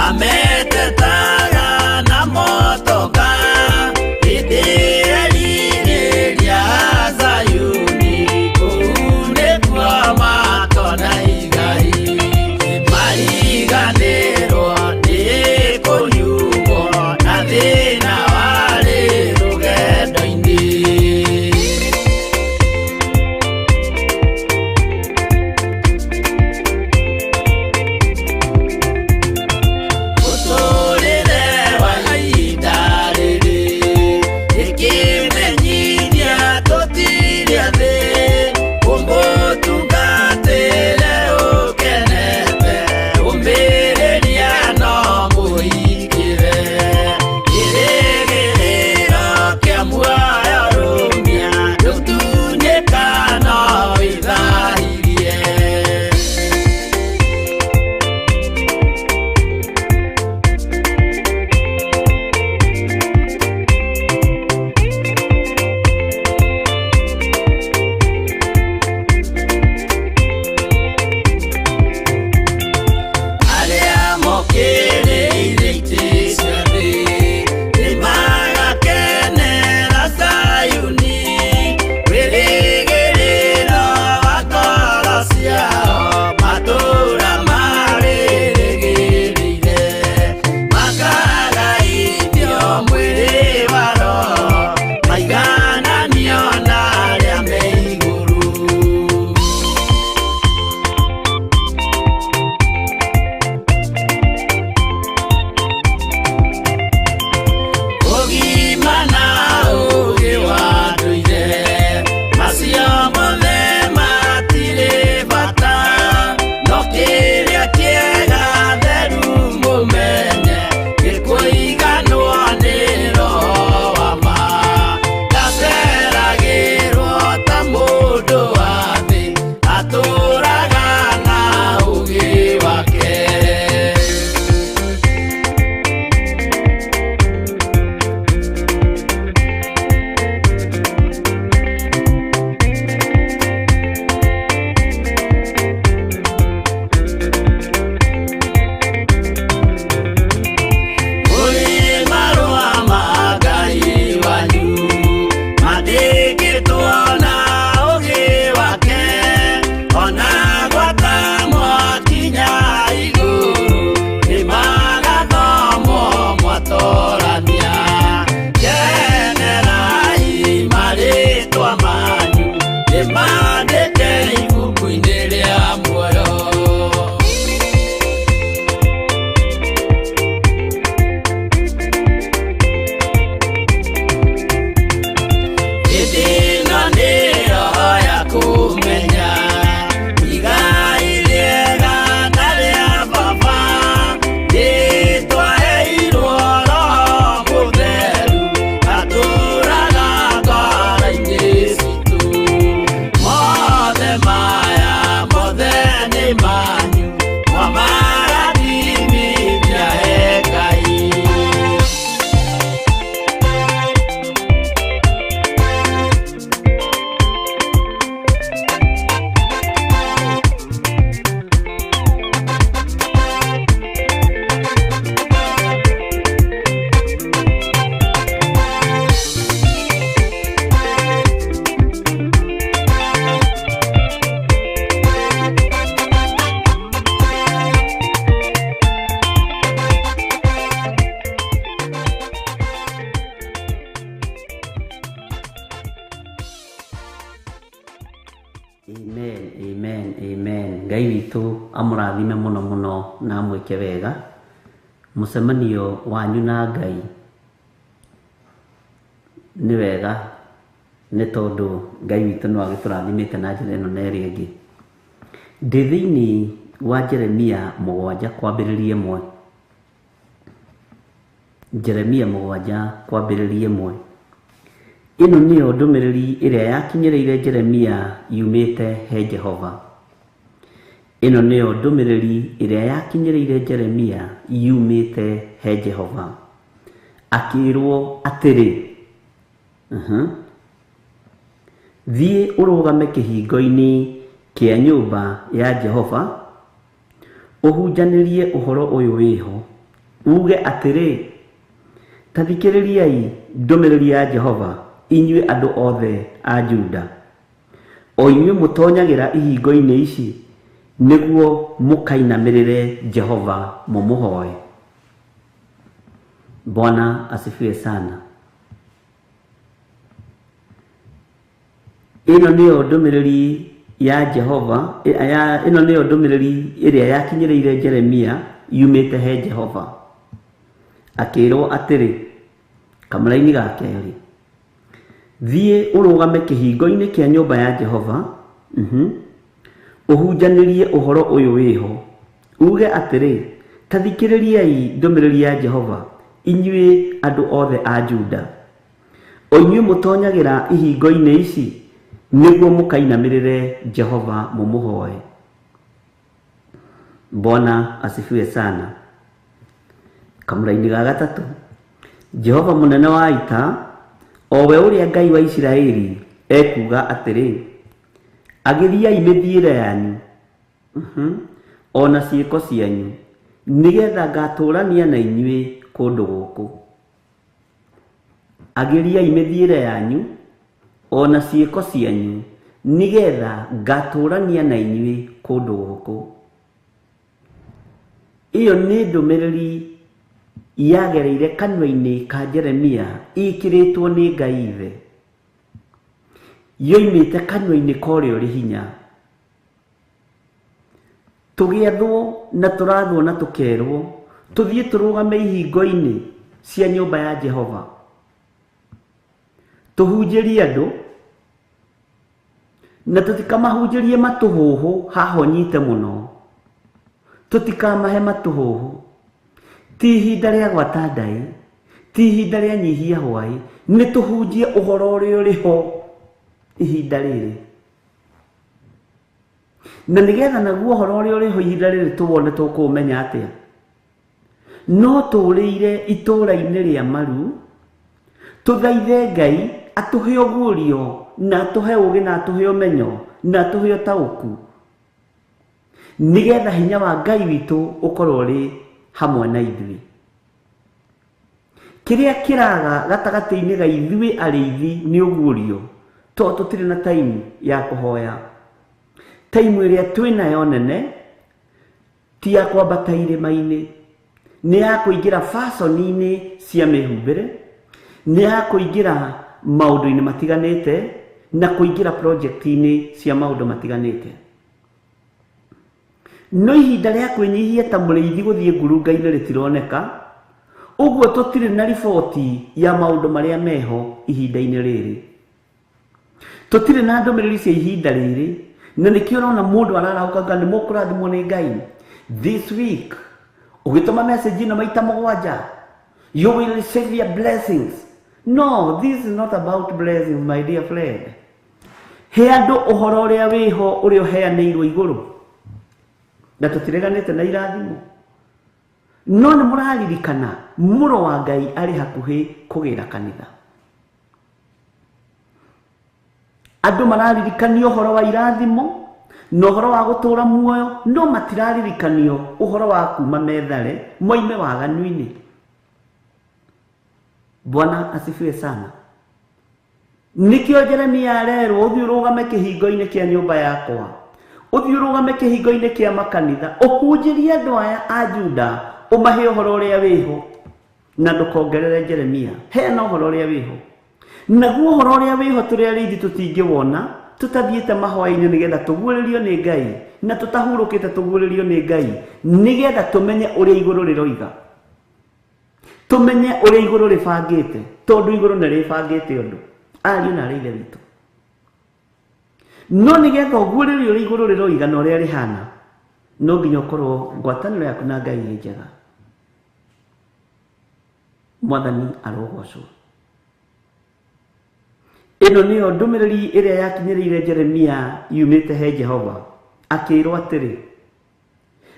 Speaker 4: ametetaga na motoka hĩndĩ erirĩria Zayuni kũu nĩkuo makona igai mariganĩrwo nĩ kũnyuo na thĩna warĩ rũgendo-inĩ. Mũtũrĩre wa ihinda rĩrĩ ĩkĩmenyithia tũtirĩ athĩ ũmũtungatĩre ũkenete ũmĩrĩria no mũhingĩre kĩrĩgĩrĩro kĩa muoyo rũmia ndũtunyĩka no wĩthahirie. Arĩa mokĩrĩire itĩ cia thĩ nĩmagakenera Zayuni wĩrĩgĩrĩro wa ngoro ciao matũũra marĩrĩgĩrĩire makagaithio mwĩrĩ wa roho maigananio na arĩa me igũrũ. Ũgima na ũũgĩ wa ndũire macio mothe matirĩ bata no kĩrĩa kĩega theru mũmenye gĩkũiganwo nĩ roho wa ma ndaceragĩrwo ta mũndũ wa thĩ atũraga na ũũgĩ wake. Mũrĩ marũa ma Ngai wanyu mandĩkĩtwo na ũũgĩ wake ona gwata mwakinya igũrũ nĩmagathomwo mwatorania kenerai marĩtwa manyu nĩmandĩke ibuku-inĩ rĩa muoyo. Hĩndĩ ĩno nĩyo ya kũmenya igai rĩega na rĩa baba nĩtwaheirwo Roho Mũtheru atũũraga ngoro-inĩ citũ. Mothe maya mothe nĩ manyu mwamarathimithia he Ngai.
Speaker 3: Amen, amen, amen. Ngai witũ amũrathime mũno mũno na amwĩke wega. Mũcemanio wanyu na Ngai nĩ wega nĩ tondũ Ngai witũ no agĩtũrathimĩte na njĩra ĩno na ĩrĩa ĩngĩ. Ndĩ thĩinĩ wa Jeremia 7 kwambĩrĩria 1. Jeremia 7 kwambĩrĩria 1. Ĩno nĩyo ndũmĩrĩri ĩrĩa yakinyĩrĩire Jeremia yumĩte he Jehova. Ĩno nĩyo ndũmĩrĩri ĩrĩa yakinyĩrĩire Jeremia yumĩte he Jehova. Akĩĩrwo atĩrĩ, thiĩ ũrũgame kĩhingo-inĩ kĩa nyũmba ya Jehova, Ũhunjanĩrie ũhoro ũyũ wĩho, uge atĩrĩ, ta thikĩrĩriai ndũmĩrĩri ya Jehova, inyuĩ andũ othe a Juda, o inyuĩ mũtonyagĩra ihingo-inĩ ici nĩguo mũkainamĩrĩre Jehova mũmũhoe. Bwana asifiwe sana. Ĩno nĩyo ndũmĩrĩri ya Jehova, ĩno nĩyo ndũmĩrĩri ĩrĩa yakinyĩrĩire Jeremia yumĩte he Jehova. Akĩrwo atĩrĩ, kamũraini ga kerĩ, thiĩ ũrũgame kĩhingo-inĩ kĩa nyũmba ya Jehova, ũhunjanĩrie ũhoro ũyũ wĩho, uge atĩrĩ, ta thikĩrĩriai ndũmĩrĩri ya Jehova, inyuĩ andũ othe a Juda, o inyuĩ mũtonyagĩra ihingo-inĩ ici nĩguo mũkainamĩrĩre Jehova mũmũhoe. Bwana asifiwe sana. Kamũraini ga gatatũ, Jehova mũnene wa ita, o we ũrĩa Ngai wa Isiraeli, ekuuga atĩrĩ, agĩriai mĩthiĩre yanyu, o na ciĩko cianyu, nĩgetha ngatũũrania na inyuĩ kũndũ gũkũ. Agĩriai mĩthiĩre yanyu, o na ciĩko cianyu, nĩgetha ngatũũrania na inyuĩ kũndũ gũkũ. Ĩyo nĩ ndũmĩrĩri yagereire kanua-inĩ ka Jeremia ĩkĩrĩtwo nĩ Ngai Ithe, yoimĩte kanua-inĩ ka ũrĩa ũrĩ hinya. Tũgĩathwo na tũrathwo na tũkerwo tũthiĩ tũrũgame ihingo-inĩ cia nyũmba ya Jehova, tũhunjĩrie andũ na tũtikamahunjĩrie matũhũhũ haha ũnyite mũno, tũtikamahe matũhũhũ. Ti ihinda rĩa gwata ndaĩ, ti ihinda rĩa nyihia hwaĩ, nĩ tũhunjie ũhoro ũrĩa ũrĩ ho ihinda rĩrĩ, na nĩgetha naguo ũhoro ũrĩa ũrĩ ho ihinda rĩrĩ tũwone tũkũũmenya atĩa. No tũrĩire itũũra-inĩ rĩa maru, tũthaithe Ngai atũhe ũguũrio na atũhe ũũgĩ na atũhe ũmenyo na atũhe ũtaũku, nĩgetha hinya wa Ngai witũ ũkorwo ũrĩ hamwe na ithuĩ. Kĩrĩa kĩraga gatagatĩ-inĩ ga ithuĩ arĩithi nĩ ũguũrio, tondũ tũtirĩ na time ya kũhoya. Time ĩrĩa twĩnayo nene ti ya kwambata irĩma-inĩ, nĩ ya kũingĩra fashion-inĩ cia mĩhumbĩre, nĩ ya kũingĩra maũndũ-inĩ matiganĩte na kũingĩra project-inĩ cia maũndũ matiganĩte. No ihinda rĩa kwĩnyihia ta mũrĩithi gũthiĩ ngurunga-inĩ rĩtironeka, ũguo tũtirĩ na riboti ya maũndũ marĩa meho ihinda-inĩ rĩrĩ. Tũtirĩ na ndũmĩrĩri cia ihinda rĩrĩ, na nĩkĩo ũrona mũndũ ararahũka nga nĩ mũkũrathimwo nĩ Ngai. This week ũgĩtũma message ĩno maita mũgwanja, you will receive your blessings. No, this is not about blessings, my dear friend. He andũ ũhoro ũrĩa wĩho ũrĩa ũheanĩirwo igũrũ, na tũtireganĩte na irathimo, no nĩ mũraririkana mũrũ wa Ngai arĩ hakuhĩ kũgĩra kanitha. Andũ mararirikanio ũhoro wa irathimo na ũhoro wa gũtũũra muoyo, no matiraririkanio ũhoro wa kuma methare moime waganu-inĩ. Bwana asifiwe sana. Nĩkĩo Jeremia arerwo ũthiĩ ũrũgame kĩhingo-inĩ kĩa nyũmba yakwa, ũthiĩ ũrũgame kĩhingo-inĩ kĩa makanitha, ũhunjĩrie andũ aya a Juda, ũmahe ũhoro ũrĩa wĩho, na ndũkongerere Jeremia. Heana ũhoro ũrĩa wĩho. Naguo ũhoro ũrĩa wĩho tũrĩ arĩithi tũtingĩwona tũtathiĩte mahoya-inĩ nĩgetha tũguũrĩrio nĩ Ngai, na tũtahurũkĩte tũguũrĩrio nĩ Ngai, nĩgetha tũmenye ũrĩa igũrũ rĩroiga, tũmenye ũrĩa igũrũ rĩbangĩte, tondũ igũrũ nĩ rĩbangĩte ũndũ, ariũ na arĩ Ithe witũ. No nĩgetha ũguũrĩrio ũrĩa igũrũ rĩroiga na ũrĩa rĩhana, no nginya ũkorwo ngwatanĩro yaku na Ngai ĩ njega. Mwathani arogocwo. Ĩno nĩyo ndũmĩrĩri ĩrĩa yakinyĩrĩire Jeremia yumĩte he Jehova, akĩrwo atĩrĩ,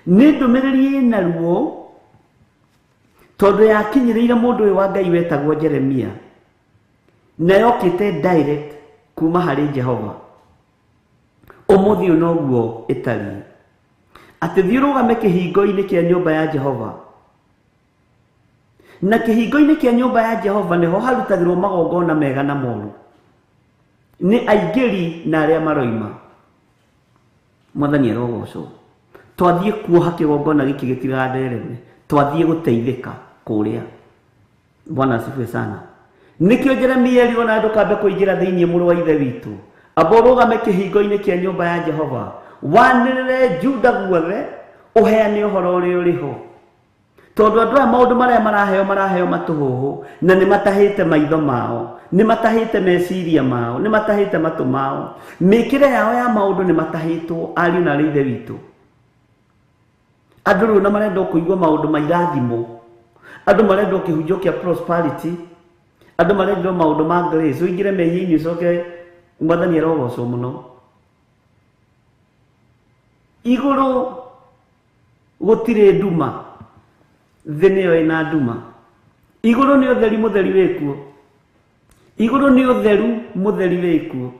Speaker 3: nĩ ndũmĩrĩri ĩna ruo, tondũ yakinyĩrĩire mũndũ ũyũ wa Ngai wetagwo Jeremia, na yokĩte direct kuma harĩ Jehova. Ũmũthĩ ũyũ noguo ĩtariĩ. Atĩ thiĩ ũrũgame kĩhingo-inĩ kĩa nyũmba ya Jehova. Na kĩhingo-inĩ kĩa nyũmba ya Jehova nĩho harutagĩrwo magongona mega na moru. Nĩ aingĩri na arĩa maroima. Mwathani arogocwo. Twathiĩ kuoha kĩgongona gĩkĩ gĩtigathereme. Twathiĩ gũteithĩka kũrĩa. Bwana asifiwe sana. Nĩkĩo Jeremia erirwo na ndũkambe kũingĩra thĩinĩ mũrũ wa ithe witũ. Amba ũrũgame kĩhingo-inĩ kĩa nyũmba ya Jehova. Wanĩrĩre Juda guothe ũheane ũhoro ũrĩa ũrĩ ho. Tondũ andũ aya maũndũ marĩa maraheo maraheo matũhũhũ na nĩ matahĩte maitho mao, nĩ matahĩte meciria mao, nĩ matahĩte matũ mao. Mĩkĩre yao ya maũndũ nĩ matahĩtwo ariũ na arĩ ithe witũ. Andũ rĩu na marenda kũigua maũndũ ma irathimo. Andũ marenda kĩhunjio kĩa prosperity. Andũ marenda maũndũ ma grace. Ũingĩre mehia-inĩ ũcoke Mwathani arogocwo mũno. Igũrũ gũtirĩ nduma. Thĩ nĩyo ĩna nduma. Igũrũ nĩ ũtheri mũtheri wĩkuo. Igũrũ nĩ ũtheru mũtheri wĩkuo.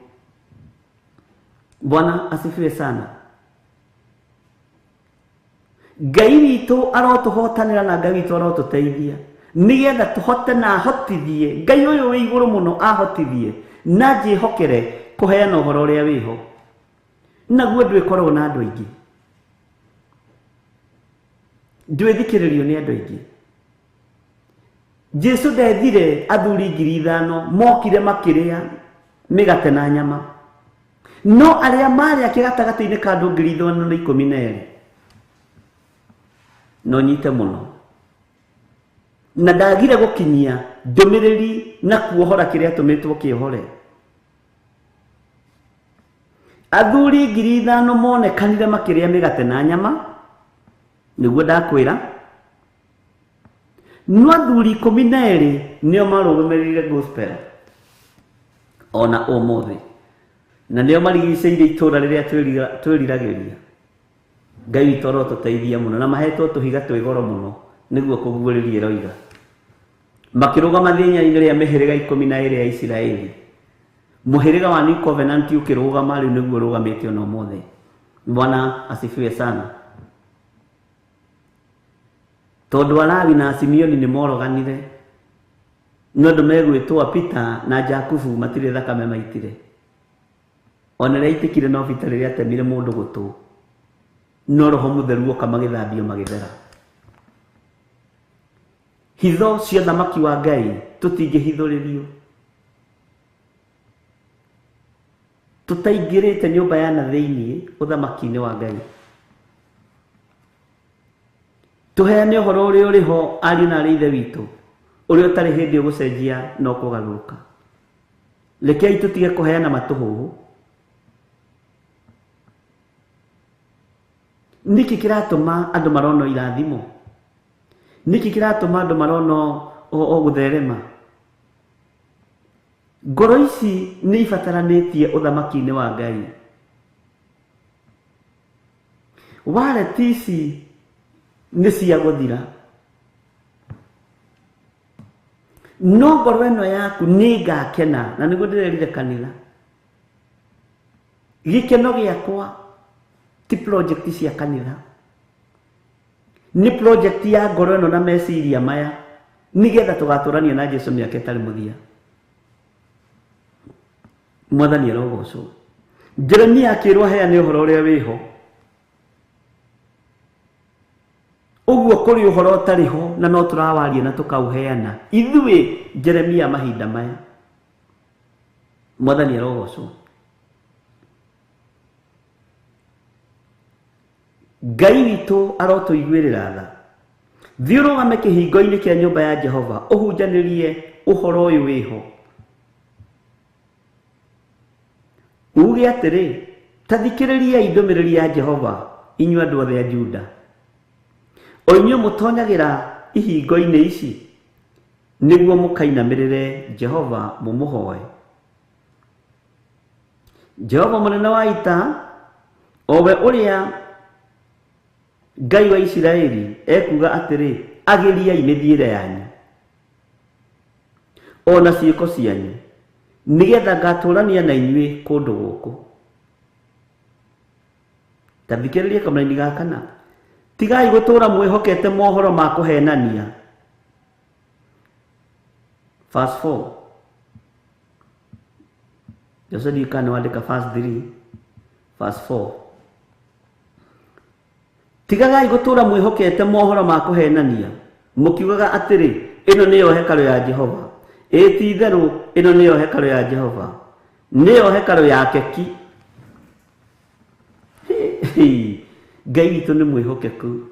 Speaker 3: Bwana asifiwe sana. Ngai witũ arotũhotanĩra na Ngai witũ arotũteithia nĩgetha tũhote na ahotithie Ngai ũyũ wĩ igũrũ mũno ahotithie na njĩhokere kũheana ũhoro ũrĩa wĩho. Naguo ndwĩkoragwo na andũ aingĩ. Ndwĩthikĩrĩrio nĩ andũ aingĩ. Jesu ndethire athuri 5,000 mokire makĩrĩa mĩgate na nyama. No arĩa marĩ ake gatagatĩ-inĩ ka andũ 512 no nyite mũno. Na ndagire gũkinyia ndũmĩrĩri na kuohora kĩrĩa atũmĩtwo kĩohore. Athuri 5,000 monekanire makĩrĩa mĩgate na nyama, nĩguo ndakwĩra. No athuri 12 nĩo marũgamĩrĩire gospel ona ũmũthĩ, na nĩo marigicĩirie itũũra rĩrĩa twĩriragĩria. Ngai witũ arotũteithia mũno na mahetwo tũhiga twĩ goro mũno nĩguo kũguũrĩria ĩroiga. Makĩrũgama thĩnya-inĩ rĩa mĩhĩrĩga 12 ya Isiraeli. Mũhĩrĩga wa New Covenant ũkĩrũgama rĩu nĩguo ũrũgamĩte ona ũmũthĩ. Bwana asifiwe sana. Tondũ Alawi na Simeoni nĩ moroganire, no andũ megwĩtwo Peter na Jakubu matirĩ thakame maitire. Ona rĩrĩa aitĩkire no Peter rĩrĩa atemire mũndũ gũtũ, no Roho Mũtheru oka magĩthambio magĩthera. Hitho cia thamaki wa Ngai tũtingĩhithũrĩrio. Tũtaingĩrĩte nyũmba ya na thĩinĩ ũthamaki-inĩ wa Ngai. Tũheane ũhoro ũrĩa ũrĩ ho ariũ na arĩ ithe witũ, ũrĩa ũtarĩ hĩndĩ ũgũcenjia na ũkũgarũrũka. Rekei tũtige kũheana matũhũhũ. Nĩkĩ kĩratũma andũ marono irathimo? Nĩkĩ kĩratũma andũ marono o gũtherema? Ngoro ici nĩ ibataranĩtie ũthamaki-inĩ wa Ngai. Wallet ici nĩ cia gũthira. No ngoro ĩno yaku nĩ ngakena, na nĩguo ndĩrerire kanitha. Gĩkeno gĩakwa ti project cia kanitha. Nĩ project ya ngoro ĩno na meciria maya, nĩgetha tũgatũrania na Jesu mĩaka ĩtarĩ mũthia. Mwathani arogocwo. Jeremia akĩrwo aheane ũhoro ũrĩa wĩho. Ũguo kũrĩ ũhoro ũtarĩ ho na no tũrawaria na tũkaũheana. Ithuĩ Jeremia mahinda maya. Mwathani arogocwo. Ngai witũ arotũiguĩrĩra tha. Thiĩ ũrũgame kĩhingo-inĩ kĩa nyũmba ya Jehova ũhunjanĩrie ũhoro ũyũ wĩho. Uge atĩrĩ, ta thikĩrĩriai ndũmĩrĩri ya Jehova inyuĩ andũ othe a Juda. O inyuĩ mũtonyagĩra ihingo-inĩ ici nĩguo mũkainamĩrĩre Jehova mũmũhoe. Jehova mũnene wa ita, o we ũrĩa Ngai wa Isiraeli ekuuga atĩrĩ, agĩriai mĩthiĩre yanyu ona ciĩko cianyu, nĩgetha ngatũrania na inyuĩ kũndũ gũkũ. Ta thikĩrĩria kamũraini ga kana. Tigai gũtũũra mwĩhokete mohoro ma kũhenania. Verse 4. Jose ndikana wandĩka verse 3, verse 4. Tigagai gũtũũra mwĩhokete mohoro ma kũhenania, mũkiugaga atĩrĩ, ĩno nĩyo hekarũ ya Jehova. Ĩ ti itherũ ĩno nĩyo hekarũ ya Jehova, nĩyo hekarũ yake ki. Ngai witũ nĩ mwĩhokeku.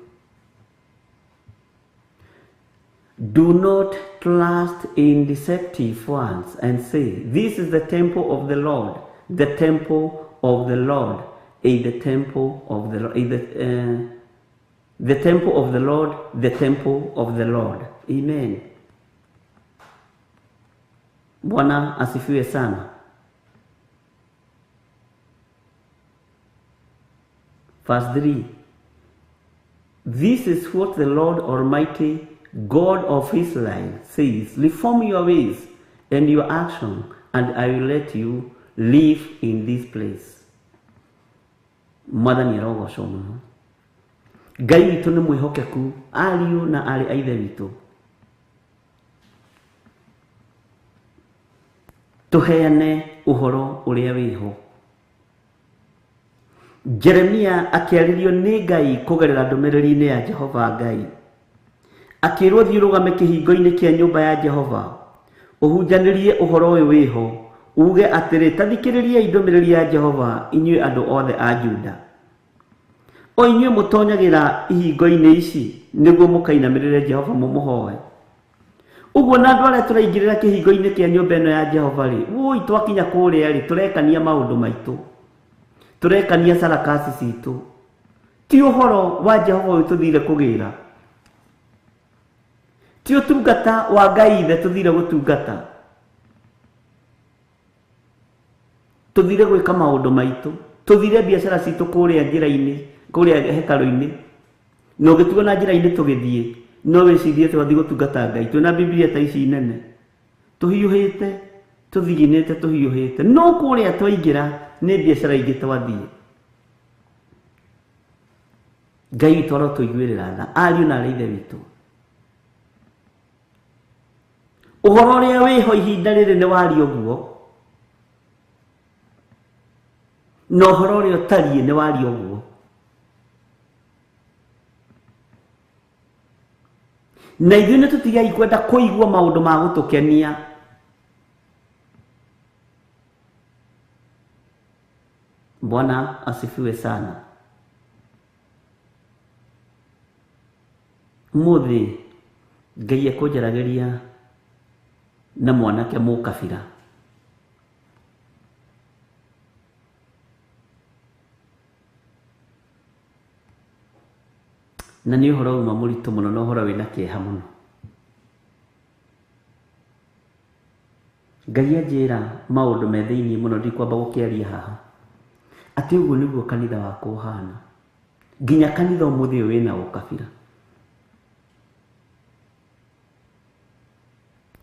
Speaker 3: Do not trust in deceptive ones and say, this is the temple of the Lord, the temple of the Lord, is the temple of the Lord, is the temple of the Lord, the temple of the Lord. Amen. Bwana asifiwe sana. Verse 3. This is what the Lord Almighty, God of Israel, says. Reform your ways and your action, and I will let you live in this place. Mwathani arogocwo mũno. Ngai witũ nĩ mwĩhokeku, ariũ na arĩ a ithe witũ. Tũheane ũhoro ũrĩa wĩho. Jeremia akĩarĩrio nĩ Ngai kũgerera ndũmĩrĩri-inĩ ya Jehova Ngai. Akĩrwo thiĩ ũrũgame kĩhingo-inĩ kĩa nyũmba ya Jehova, ũhunjanĩrie ũhoro ũyũ wĩho, uge atĩrĩ, ta thikĩrĩriai ndũmĩrĩri ya Jehova inyuĩ andũ othe a Juda. O inyuĩ mũtonyagĩra ihingo-inĩ ici nĩguo mũkainamĩrĩre Jehova mũmũhoe. Ũguo na andũ arĩa tũraingĩrĩra kĩhingo-inĩ kĩa nyũmba ĩno ya Jehova rĩ, wũi twakinya kũrĩa rĩ, tũrekania maũndũ maitũ, tũrekania sarakasi citũ. Ti ũhoro wa Jehova ũyũ tũthire kũgĩra, ti ũtungata wa Ngai ithe tũthire gũtungata, tũthire gwĩka maũndũ maitũ, tũthire biacara citũ kũrĩa njĩra-inĩ, kũrĩa hekarũ-inĩ. Na ũngĩtuona njĩra-inĩ tũgĩthiĩ, no wĩcirie twathiĩ gũtungata Ngai. Twĩna Biblia ta ici nene, tũhiũhĩte, tũthiginĩte, tũhiũhĩte, no kũrĩa twaingĩra nĩ biacara ingĩ twathiĩ. Ngai witũ arotũiguĩrĩra tha, ariũ na arĩ ithe witũ. Ũhoro ũrĩa wĩho ihinda rĩrĩ nĩ waria ũguo, na ũhoro ũrĩa ũtariĩ nĩ waria ũguo. Na ithuĩ nĩ tũtigai kwenda kũigua maũndũ ma gũtũkenia. Bwana asifiwe sana. Ũmũthĩ Ngai ekũnjaragĩria na mwanake mũkabira. Na nĩ ũhoro uma mũritũ mũno, na ũhoro wĩna kĩeha mũno. Ngai anjĩra maũndũ me thĩinĩ mũno, ndikwamba gũkĩaria haha. Atĩ ũguo nĩguo kanitha wakwa ũhana. Nginya kanitha ũmũthĩ ũyũ wĩna ũkabira.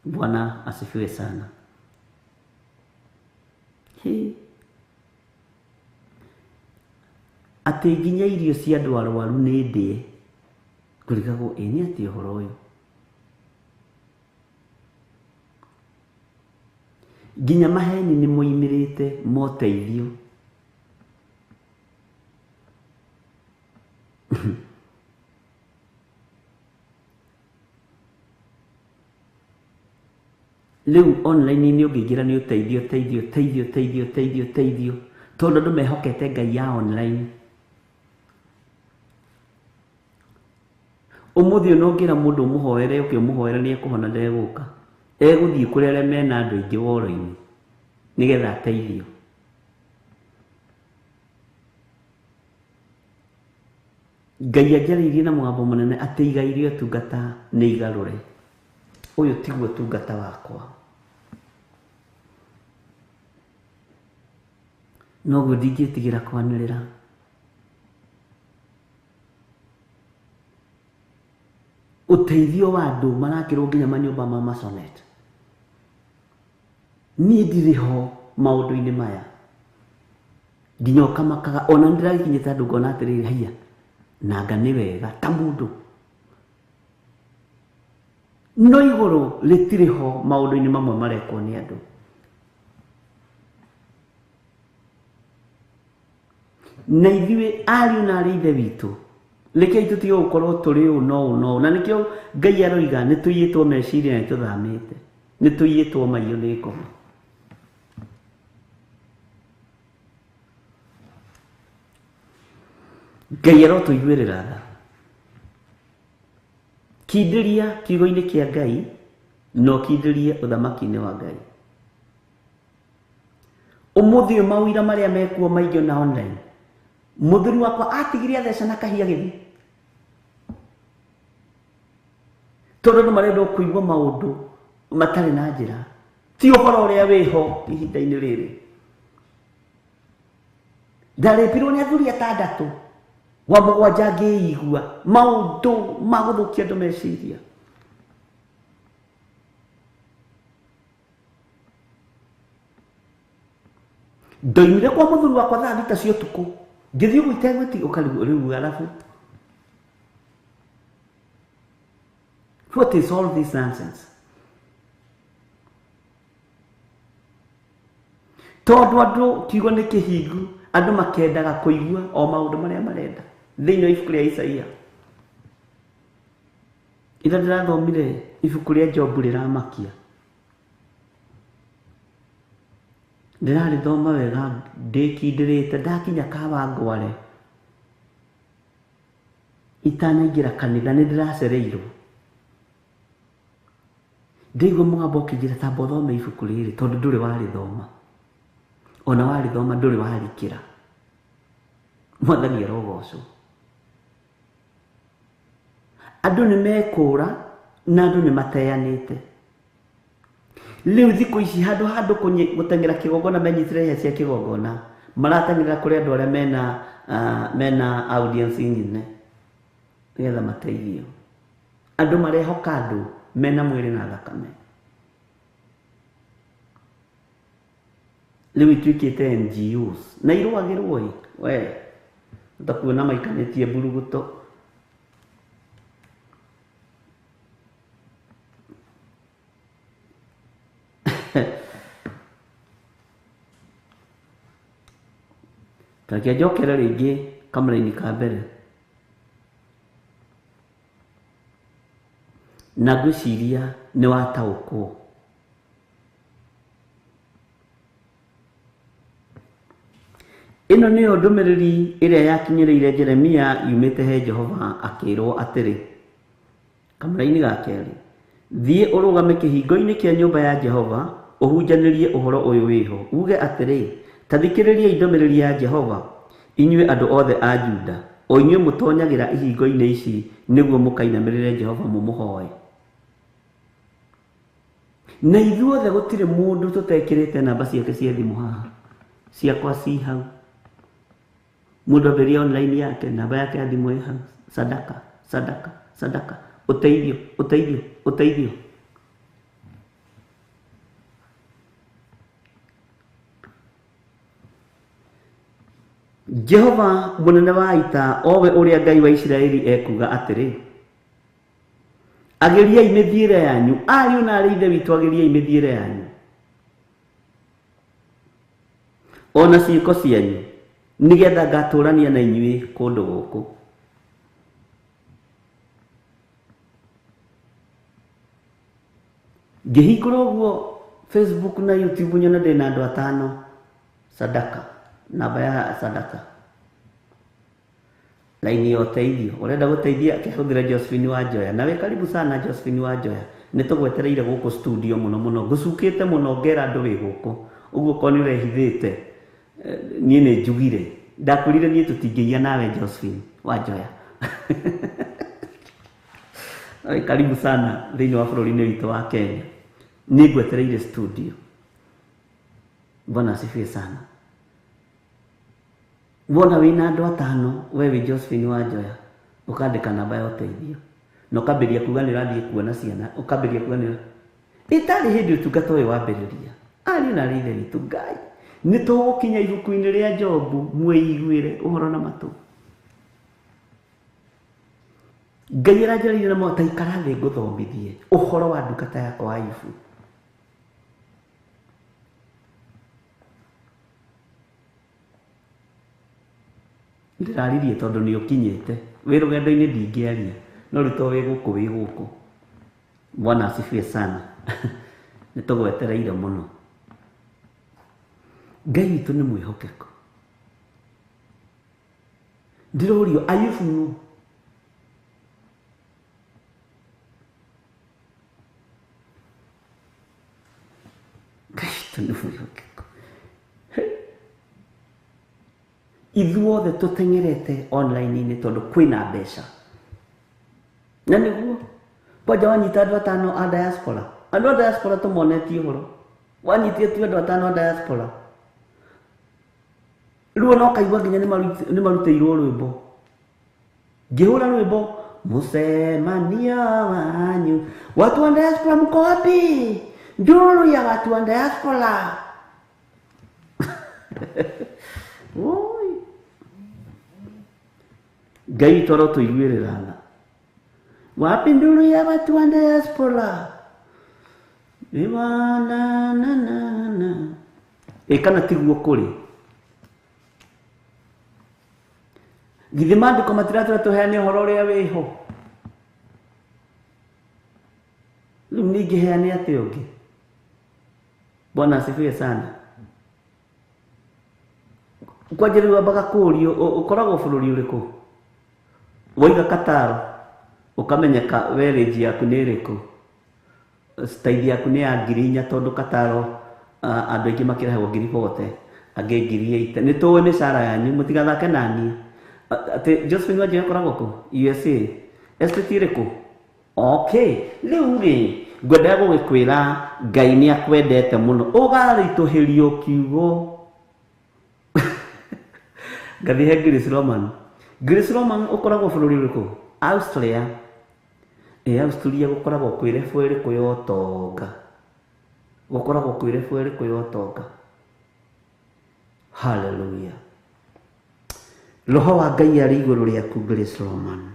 Speaker 3: Bwana asifiwe sana. Atĩ nginya irio cia andũ arwaru nĩ ndĩe. Ngũrigagwo ĩ nĩ atĩ ũhoro ũyũ. Nginya maheni nĩ moimĩrĩte moteithio. Rĩu online-inĩ ũngĩingĩra nĩ ũteithio, teithio, teithio, teithio, teithio, teithio, tondũ andũ mehokete Ngai ya online. Ũmũthĩ ũyũ no ũngĩra mũndũ ũmũhoere, ũke ũmũhoere nĩ ekũhona, ndegũka. Egũthiĩ kũrĩa arĩa mena andũ aingĩ woro-inĩ nĩgetha ateithio. Ngai anjarĩirie na mũgambo mũnene atĩ igai rĩa ũtungata nĩ igarũre. Ũyũ tiguo ũtungata wakwa. Noguo ndingĩtigĩra kwanĩrĩra. Ũteithio wa andũ marakĩrwo nginya manyũmba ma masonet. Niĩ ndirĩ ho maũndũ-inĩ maya. Nginya ũkamakaga ona nĩndĩragĩkinyĩte andũ ngona atĩrĩrĩ haiya nanga nĩ wega ta mũndũ. No igũrũ rĩtirĩ ho maũndũ-inĩ mamwe marekwo nĩ andũ. Na ithuĩ ariũ na arĩ ithe witũ rekei tũtige gũkorwo tũrĩ ũũ no ũũ no ũũ. Na nĩkĩo Ngai aroiga nĩ tũiyĩtwo meciria na nĩ tũthamĩte, nĩ tũiyĩtwo maiyo nĩ ngoma. Ngai arotũiguĩrĩra tha. Kindĩria kiugo-inĩ kĩa Ngai na ũkindĩrie ũthamaki-inĩ wa Ngai. Ũmũthĩ ũyũ mawĩra marĩa mekuo maingĩ ona online. Mũthuri wakwa atigire atheca na kahia gĩthi. Tondũ andũ marenda kũigua maũndũ matarĩ na njĩra. Ti ũhoro ũrĩa wĩho ihinda-inĩ rĩrĩ. Ndarĩpirwo nĩ athuri atandatũ wa mũgwanja ngĩigua maũndũ ma gũthũkia andũ meciria. Ndoimire kwa mũthuri wakwa thaa 6 cia ũtukũ ngĩthiĩ ũguo itegwĩti ũkarigwo rĩu arabu. What is all this nonsense? Tondũ andũ kiugo nĩ kĩhingu, andũ makendaga kũigua o maũndũ marĩa marenda. Thĩinĩ wa ibuku rĩa Isaia ira ndĩrathomire ibuku rĩa Jobu rĩramakia. Ndĩrarĩthoma wega ndĩkindĩrĩte ndakinya Kawangware itanaingĩra kanitha nĩ ndĩracereirwo. Ndaigua mũgambo ũkĩnjĩra tamba ũthome ibuku rĩrĩ tondũ ndũrĩ warĩthoma. Ona warĩthoma ndũrĩ warikĩra. Mwathani arogocwo. Andũ nĩ mekũra na andũ nĩ mateanĩte. Rĩu thikũ ici handũ ha andũ gũteng'era kĩgongona menyitĩre hĩa cia kĩgongona, marateng'erera kũrĩ andũ arĩa mena audience nene nĩgetha mateithio. Andũ marehoka andũ mena mwĩrĩ na thakame. Rĩu ituĩkĩte NGOs na irũagĩrwo ĩ we utakuona maikanĩtie mburuguto. Reke njokere rĩngĩ kamũraini ka mbere. Na ngwĩciria nĩ wataũkwo. Ĩno nĩyo ndũmĩrĩri ĩrĩa yakinyĩrĩire Jeremia yumĩte he Jehova akĩrwo atĩrĩ. Kamũraini ga kerĩ. Thiĩ ũrũgame kĩhingo-inĩ kĩa nyũmba ya Jehova ũhunjanĩrie ũhoro ũyũ wĩho. Uge atĩrĩ, ta thikĩrĩriai ndũmĩrĩri ya Jehova inyuĩ andũ othe a Juda, o inyuĩ mũtonyagĩra ihingo-inĩ ici nĩguo mũkainamĩrĩre Jehova mũmũhoe. Na ithuothe gũtirĩ mũndũ tũtekĩrĩte namba ciake cia thimũ haha. Ciakwa ci hau. Mũndũ ambĩrĩria online yake, namba yake ya thimũ ĩ hau. Sadaka, sadaka, sadaka. Ũteithio, ũteithio, ũteithio. Jehova mũnene wa ita owe ũrĩa Ngai wa Isiraeli ekuuga atĩrĩ, agĩriai mĩthiĩre yanyu, ariũ na arĩ ithe witũ, agĩriai mĩthiĩre yanyu ona ciĩko cianyu, nĩgetha ngatũrania na inyuĩ kũndũ gũkũ. Ngĩhingũra ũguo Facebook na YouTube nyone ndĩna andũ atano. Sadaka, namba ya sadaka, laini ya ũteithio. Ũrenda gũteithia kĩhũthĩra Josephine wa Njoya. Nawe karibu sana Josephine wa Njoya. Nĩ tũgwetereire gũkũ studio mũno mũno. Ngũcukĩte mũno ngera andũ wĩ gũkũ. Ũguo korwo nĩ ũrehithĩte, niĩ nĩ njugire. Ndakwĩrire niĩ tũtingĩiya nawe Josephine wa Njoya. Karibu sana thĩinĩ wa bũrũri-inĩ witũ wa Kenya. Nĩ ngwetereire studio. Bwana asifiwe sana. Wona wĩna andũ atano, we wĩ Josephine wa Njoya, ũkandĩka namba ya ũteithio. Na ũkambĩrĩria kuga nĩ ũrathiĩ kuona ciana, ũkambĩrĩria kuga nĩ ĩtarĩ hĩndĩ ũtungata ũyũ wambĩrĩria. Ariũ na arĩ ithe witũ Ngai. Nĩ tũgũkinya ibuku-inĩ rĩa Jobu mwĩiguĩre ũhoro na matũ. Ngai aranjarĩirie na mota ikara thĩ ngũthomithie ũhoro wa ndungata yakwa Ayubu. Ndĩraririe tondũ nĩ ũkinyĩte wĩ rũgendo-inĩ ndingĩaria no rĩu to wĩ gũkũ wĩ gũkũ. Bwana asifiwe sana. Nĩ tũgwetereire mũno. Ngai witũ nĩ mwĩhokeku. Ndĩrorio Ayubu nũ? Ngai witũ nĩ mwĩhokeku. Ithuothe tũteng'erete online-inĩ tondũ kwĩna mbeca. Na nĩguo kwanja wanyita andũ atano a diaspora. Andũ a diaspora tũmonetie ũhoro. Wanyitie tu andũ atano a diaspora. Rĩu no kaigua nginya nĩ marutĩirwo rwĩmbo. Ngĩhũra rwĩmbo mũcemanio wanyu. Watu wa diaspora mko wapi? Nduru ya watu wa diaspora. Oi. Ngai witũ arotũiguĩrĩra tha. Wapi nduru ya watu wa diaspora? Iwa na na na na. Ĩ kana tiguo kũrĩ? Githĩ maandĩko matiratwĩra tũheane ũhoro ũrĩa wĩho? Rĩu ningĩheane atĩa ũngĩ? Bwana asifiwe sana. Kwanja rĩu wambaga kũũrio ũkoragwo bũrũri ũrĩkũ? Waiga Qatar ũkamenyeka we range yaku nĩ ĩrĩkũ? Style yaku nĩ ya 4,000 tondũ Qatar andũ aingĩ makĩrehagwo 40,000 angĩ 80,000. Nĩ tũĩ mĩcara yanyu mũtigathake naniĩ. Atĩ Josephine Wanjĩra akoragwo kũ? USA. Estate ĩrĩkũ? Okay. Rĩu rĩ ngwendaga gũgĩkwĩra Ngai nĩ akwendete mũno. Ũgaritũhĩrio kiugo. Ngathiĩ he Grace Roman. Grace Roman ũkoragwo bũrũri ũrĩkũ? Austria. Ĩ Austria gũkoragwo kwĩ level ĩrĩkũ ya ũtonga? Gũkoragwo kwĩ level ĩrĩkũ ya ũtonga? Hallelujah. Roho wa Ngai arĩ igũrũ rĩaku Grace Roman.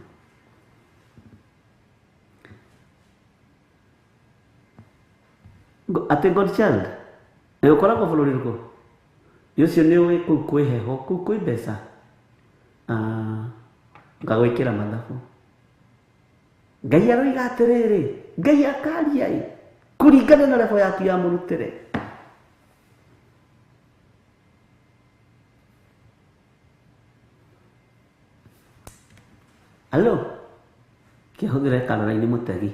Speaker 3: Atĩ God child. Ĩ ũkoragwo bũrũri ũrĩkũ? Ũcio nĩ ũĩ kũu kwĩ heho, kũu kwĩ mbeca. Ngagwĩkĩra mathabu. Ngai aroiga atĩrĩrĩ, Ngai akaria ĩ, kũringana na level yaku ya mũrutĩre. Alo, kĩhũthĩre Caroline Mũtegi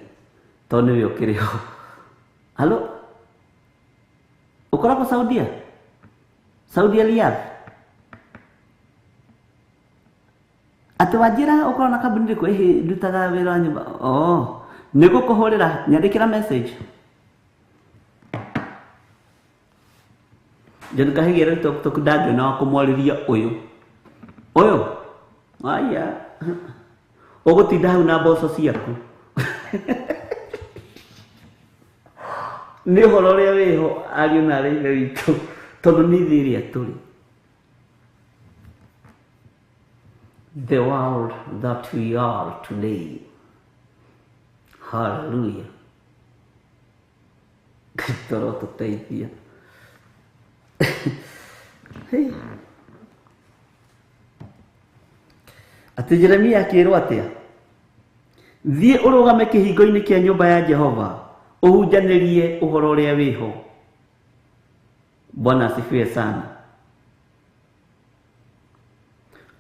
Speaker 3: tondũ nĩwe ũkĩrĩ ho. Alo, ũkoragwo Saudia? Saudia Riyadh? Atĩ wanjĩra ũkoragwo na kambuni ĩrĩkũ? Ĩhĩ, ndutaga wĩra wa nyũmba. Oh, nĩ ngũkũhũrĩra, nyandĩkĩra message. John Kahigi Tok ndangĩona wa kũmwarĩria ũyũ. Ũyũ? Aya. Ũgũtinda hau na mboco ciaku. Nĩ ũhoro ũrĩa wĩho ariũ na arĩ ithe witũ tondũ nĩ thĩ ĩrĩa tũrĩ. The world that we are today. Hallelujah. Ngai tũteithia. Hey. Atĩ Jeremia akĩrwo atĩa? Thiĩ ũrũgame kĩhingo-inĩ kĩa nyũmba ya Jehova ũhunjanĩrie ũhoro ũrĩa wĩho. Bwana asifiwe sana.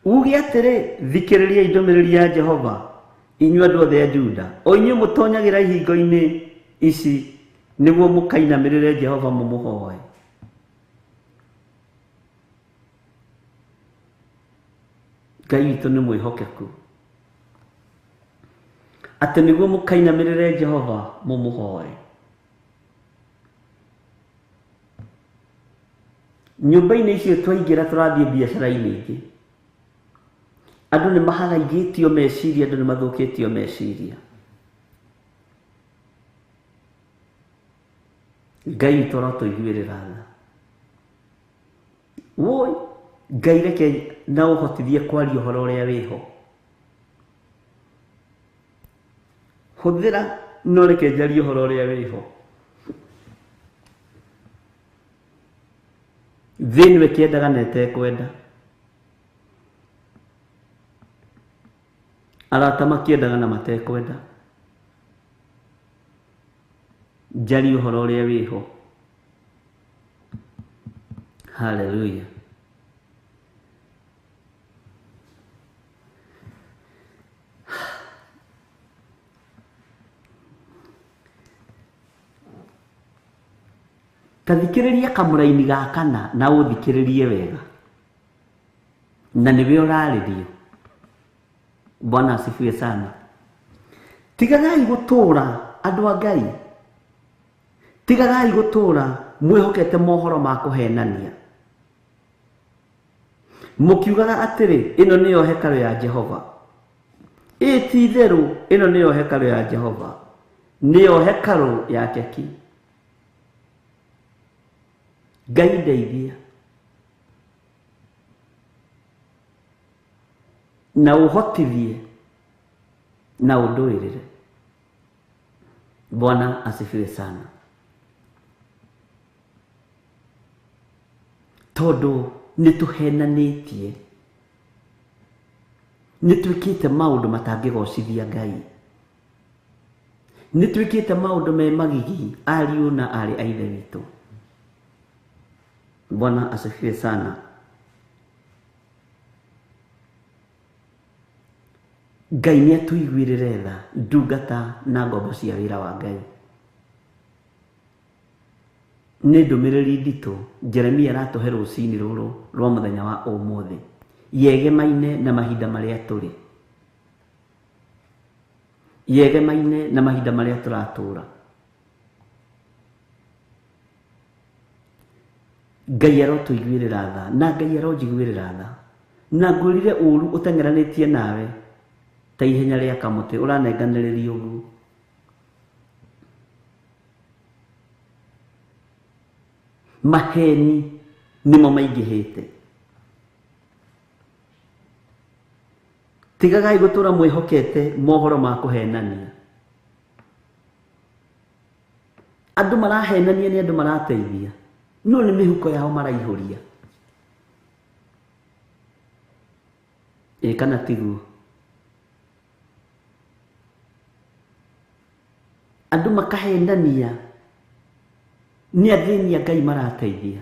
Speaker 3: Uge atĩrĩ, thikĩrĩriai ndũmĩrĩri ya Jehova inyuĩ andũ othe a Juda, o inyuĩ mũtonyagĩra ihingo-inĩ ici nĩguo mũkainamĩrĩre Jehova mũmũhoe. Ngai witũ nĩ mwĩhokeku. Atĩ nĩguo mũkainamĩrĩre Jehova mũmũhoe. Nyũmba-inĩ icio twaingĩra tũrathiĩ biacara-inĩ ingĩ. Andũ nĩ mahagaigĩtio meciria, andũ nĩ mathũkĩtio meciria. Ngai witũ arotũiguĩrĩra tha. Woi Ngai reke na ũhotithie kwaria ũhoro ũrĩa wĩho. Hũthĩra no reke njarie ũhoro ũrĩa wĩho. Thĩ ĩno ĩkĩendaga na ĩtekwenda. Arata makĩendaga na matekwenda. Njarie ũhoro ũrĩa wĩho. Hallelujah. Ta thikĩrĩria kamũraini ga kana na ũthikĩrĩrie wega. Na nĩwe ũrarĩrio. Bwana asifiwe sana. Tigagai gũtũũra andũ a Ngai. Tigagai gũtũũra mwĩhokete mohoro ma kũhenania. Mũkiugaga atĩrĩ, ĩno nĩyo hekarũ ya Jehova. Ĩ ti itherũ, ĩno nĩyo hekarũ ya Jehova. Nĩyo hekarũ yake ki. Ngai ndeithia. Na ũhotithie na ũndũĩrĩre. Bwana asifiwe sana. Tondũ nĩ tũhenanĩtie, nĩ twĩkĩte maũndũ matangĩgocithia Ngai, nĩ twĩkĩte maũndũ me magigi ariũ na aarĩ a Ithe witũ. Bwana asifiwe sana. Ngai nĩ atũiguĩrĩre tha ndungata na ngombo cia wĩra wa Ngai. Nĩ ndũmĩrĩri nditũ Jeremia aratũhe rũcinĩ rũrũ rwa mũthenya wa ũmũthĩ, yegemaine na mahinda marĩa tũrĩ, yegemaine na mahinda marĩa tũratũra. Ngai arotũiguĩrĩra tha na Ngai aronjiguĩrĩra tha. Na ngwĩrire ũru ũteng'eranĩtie nawe ta ihenya rĩa kamũtĩ ũranenganĩrĩria ũguo. Maheni nĩmo maingĩhĩte. Tigagai gũtũra mwĩhokete mohoro ma kũhenania. Andũ marahenania nĩ andũ marateithia, no nĩ mĩhuko yao maraihũria. Ĩ kana tiguo? Andũ makahenania nĩ athĩni a Ngai marateithia,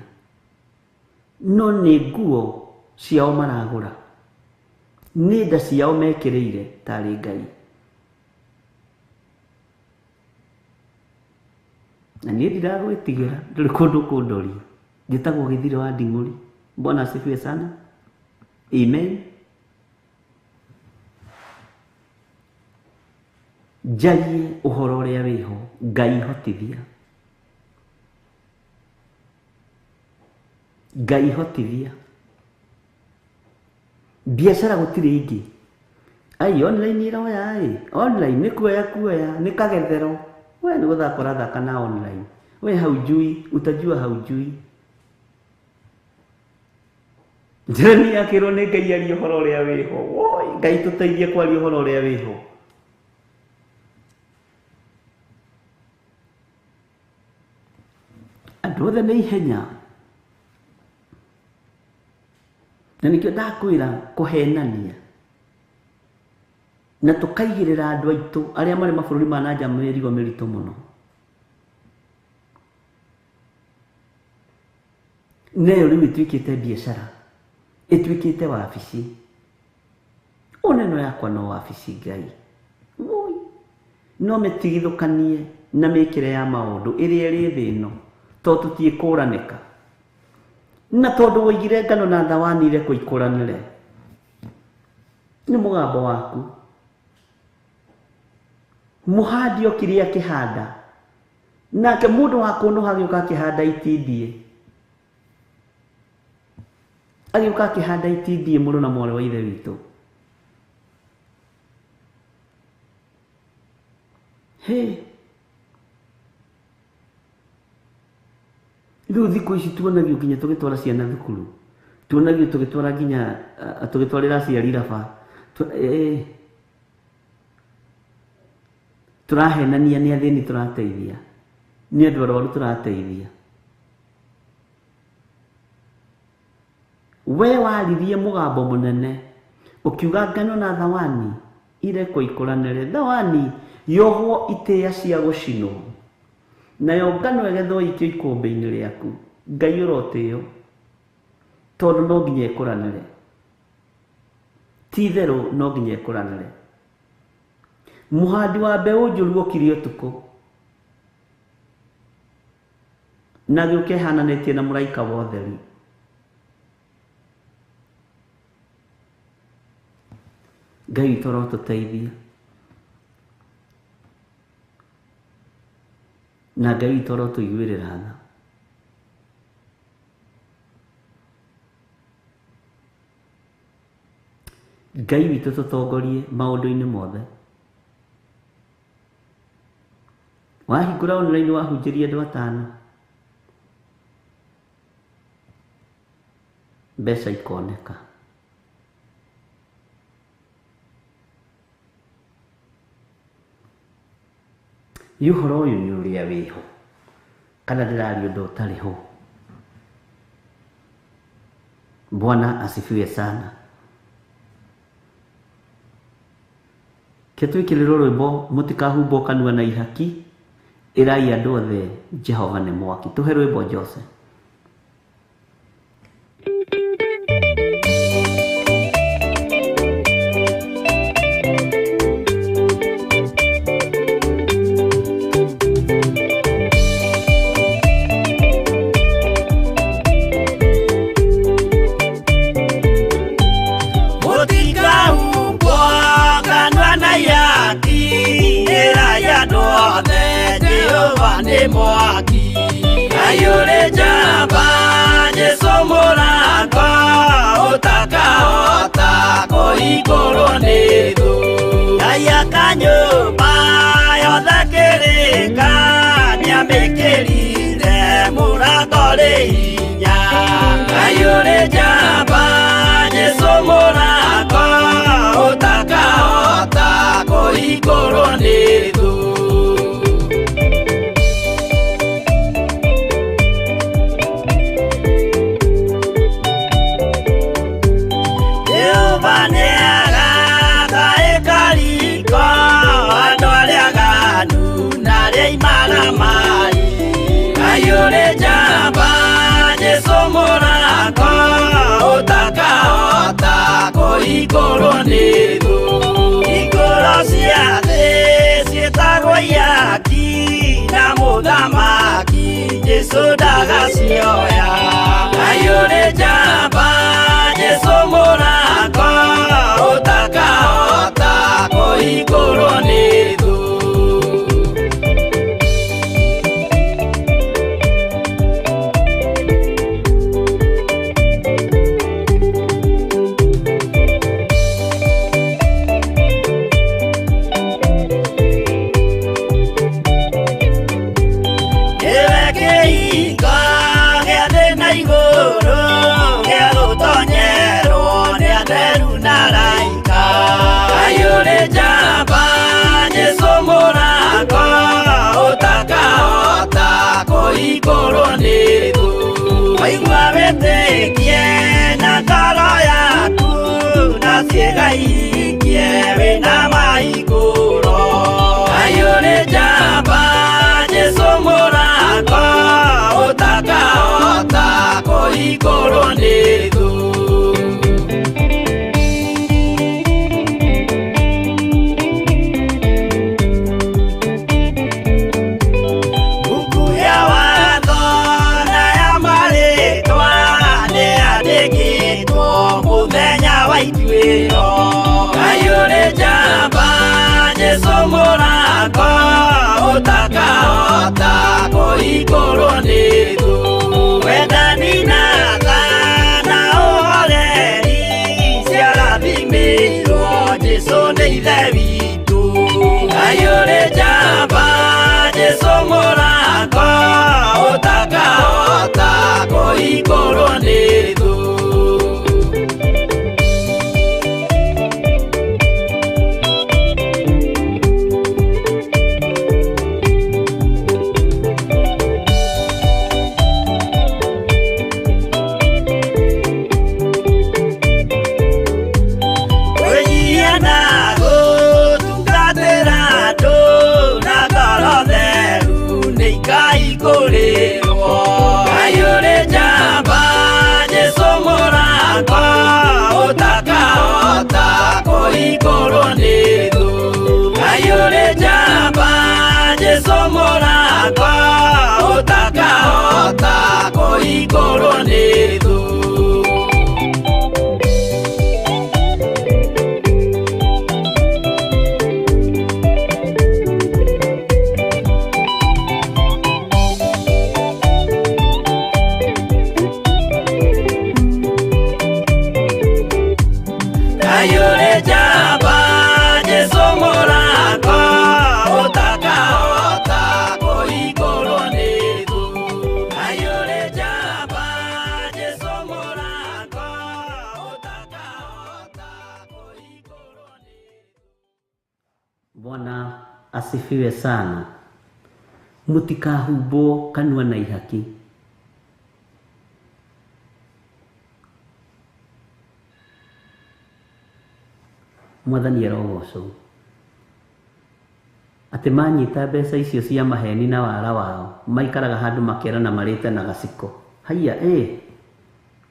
Speaker 3: no nĩ nguo ciao maragũra, nĩ nda ciao mekĩrĩire tarĩ Ngai. Na niĩ ndiragwĩtigĩra, ndũrĩ kũndũ kũndoria. Njĩtagwo Gĩthire wa Nding'ũri. Bwana asifiwe sana. Amen. Njarie ũhoro ũrĩa wĩho, Ngai hotithia. Ngai hotithia. Biacara gũtirĩ ingĩ. Ai online ĩroya ĩ, online nĩ kuoya kuoya, nĩ kagethero. We nĩ gũthaka ũrathaka na online. We haujui, utajua haujui. Jeremia akĩrwo nĩ Ngai arie ũhoro ũrĩa wĩho. Woi, Ngai tũteithie kwaria ũhoro ũrĩa wĩho. Andũ othe nĩ ihenya. Na nĩkĩo ndakwĩra kũhenania. Na tũkaigĩrĩra andũ aitũ arĩa marĩ mabũrũri ma nanja mĩrigo mĩritũ mũno. Nayo rĩu ĩtuĩkĩte biacara, ĩtuĩkĩte wabici. Ona ĩno yakwa no wabici Ngai. Woi, no mĩtigithũkanie na mĩkĩre ya maũndũ ĩrĩa ĩrĩ thĩ ĩno, tondũ tũtiĩkũranĩka. Na tondũ woigire ngano na thawani irekwo ikũranĩre, nĩ mũgambo waku. Mũhandi okire akĩhanda, nake mũndũ wa kũnũha agĩũka akĩhanda itindiĩ. Agĩũka akĩhanda itindiĩ mũrũ na mwarĩ wa Ithe witũ. Hĩ, rĩu thikũ ici tuonagio nginya tũgĩtwara ciana thukuru. Tuonagio tũgĩtwara nginya tũgĩtwarĩra aciari raba. Tũrahenania nĩ athĩni tũrateithia, nĩ andũ arwaru tũrateithia. We waririe mũgambo mũnene ũkiuga ngano na thawani irekwo ikũranĩre, thawani yohwo itĩĩa cia gũcinwo, nayo ngano ĩgethwo ĩikio ikũmbĩ-inĩ rĩaku. Ngai ũrotĩo, tondũ no nginya ĩkũranĩre, ti itherũ no nginya ĩkũranĩre. Mũhandi wa mbeũ njũru okire ũtukũ na agĩũka ehananĩtie na mũraika wa ũtheri. Ngai witũ arotũteithia, na Ngai witũ arotũiguĩrĩra tha. Ngai witũ tũtongorie maũndũ-inĩ mothe. Wahingũra online wahunjĩria andũ atano, mbeca ikoneka. Ĩ ũhoro ũyũ nĩ ũrĩa wĩho, kana ndĩraria ũndũ ũtarĩ ho? Bwana asifiwe sana. Ke twĩkĩrĩrwo rwĩmbo mũtikahumbwo kanua na ihaki, ĩrai andũ othe Jehova nĩ mwaki. Tũhe rwĩmbo Jose.
Speaker 4: Mũtikahumbwo kanua na ihaki, ĩrai andũ othe Jehova nĩ mwaki. Ngai ũrĩ njamba, Jesũ mũrango, ũtakahota kũhingũrwo nĩ thũ. Ngai aka nyũmba yothe kĩrĩka, nĩamĩkĩrire mũrango rĩ hinya. Ngai ũrĩ njamba, Jesũ mũrango, ũtakahota kũhingũrwo nĩ thũ. Jehova nĩagaka ĩkariko, andũ arĩa aganu na arĩa imaramari. Ngai ũrĩ njamba, Jesũ mũrango, ũtakahota kũhingũrwo nĩ thũ. Hingũro cia thĩ ciĩtagwo ihaki, na mũthamaki Jesũ ndagacioya. Ngai ũrĩ njamba, Jesũ mũrango, ũtakahota kũhingũrwo nĩ thũ. Nĩwe kĩhingo gĩa thĩ na igũrũ, gĩa gũtonyerwo nĩ atheru na araika. Ngai ũrĩ njamba, Jesũ mũrango, ũtakahota kũhingũrwo nĩ thũ. Waigua wĩtĩkie na ngoro yaku, na ciĩga ihingie wĩna mahingũro. Ngai ũrĩ njamba, Jesũ mũrango, ũtakahota kũhingũrwo nĩ thũ. Mbuku ya watho na ya marĩtwa nĩyandĩkĩtwo mũthenya wa ituĩro. Ngai ũrĩ njamba, Jesũ mũrango, ũtakahota kũhingũrwo nĩ thũ. Wendani na tha na ũhoreri ciarathimĩirwo Jesũ nĩ Ithe witũ. Ngai ũrĩ njamba, Jesũ mũrango, ũtakahota kũhingũrwo nĩ thũ.
Speaker 3: asifiwe sana. Mũtikahumbwo kanua na ihaki. Mwathani arogocwo. Atĩ manyita mbeca icio cia maheni na wara wao maikaraga handũ makerana marĩte na gaciko. Haiya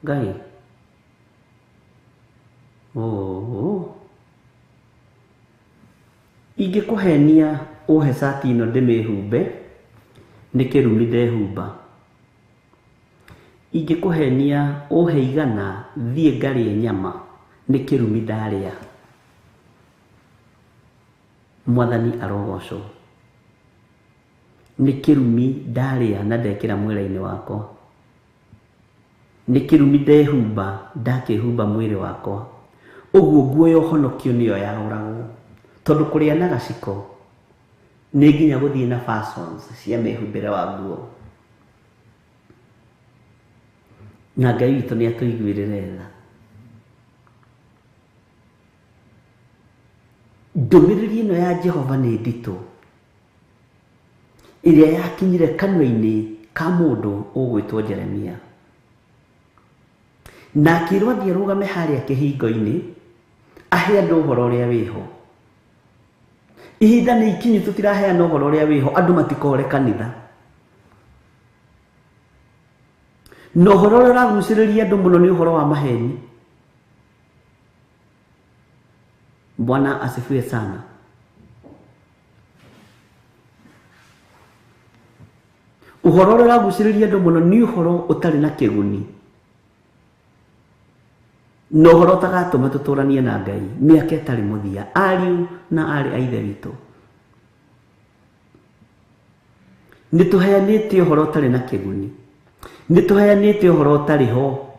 Speaker 3: Ngai. Oh. Ingĩkũhenia ũhe cati ĩno ndĩmĩhumbe nĩ kĩrumi ndehumba. Ingĩkũhenia ũhe igana thiĩ ngarĩe nyama nĩ kĩrumi ndarĩa. Mwathani arogocwo. Nĩ kĩrumi ndarĩa na ndekĩra mwĩrĩ-inĩ wakwa. Nĩ kĩrumi ndehumba ndakĩhumba mwĩrĩ wakwa. Ũguo nguo ya ũhonokio nĩyo yaũragwo. Tondũ kũrĩa na gaciko nĩ nginya gũthiĩ na fashions cia mĩhumbĩre wa nguo. Na Ngai witũ nĩ atũiguĩrĩre tha. Ndũmĩrĩri ĩno ya Jehova nĩ nditũ ĩrĩa yakinyire kanua-inĩ ka mũndũ ũgwĩtwo Jeremia. Na akĩrwo athiĩ arũgame harĩa kĩhingo-inĩ ahe andũ ũhoro ũrĩa wĩho. Ihinda nĩ ikinyu tũtiraheana ũhoro ũrĩa wĩho, andũ matikore kanitha. Na ũhoro ũrĩa ũragucĩrĩria andũ mũno nĩ ũhoro wa maheni. Bwana asifiwe sana. Ũhoro ũrĩa ũragucĩrĩria andũ mũno nĩ ũhoro ũtarĩ na kĩguni. Na ũhoro ũtagatũma tũtũranie na Ngai mĩaka ĩtarĩ mũthia, ariũ na aarĩ a Ithe witũ. Nĩ tũheanĩte ũhoro ũtarĩ na kĩguni. Nĩ tũheanĩte ũhoro ũtarĩ ho.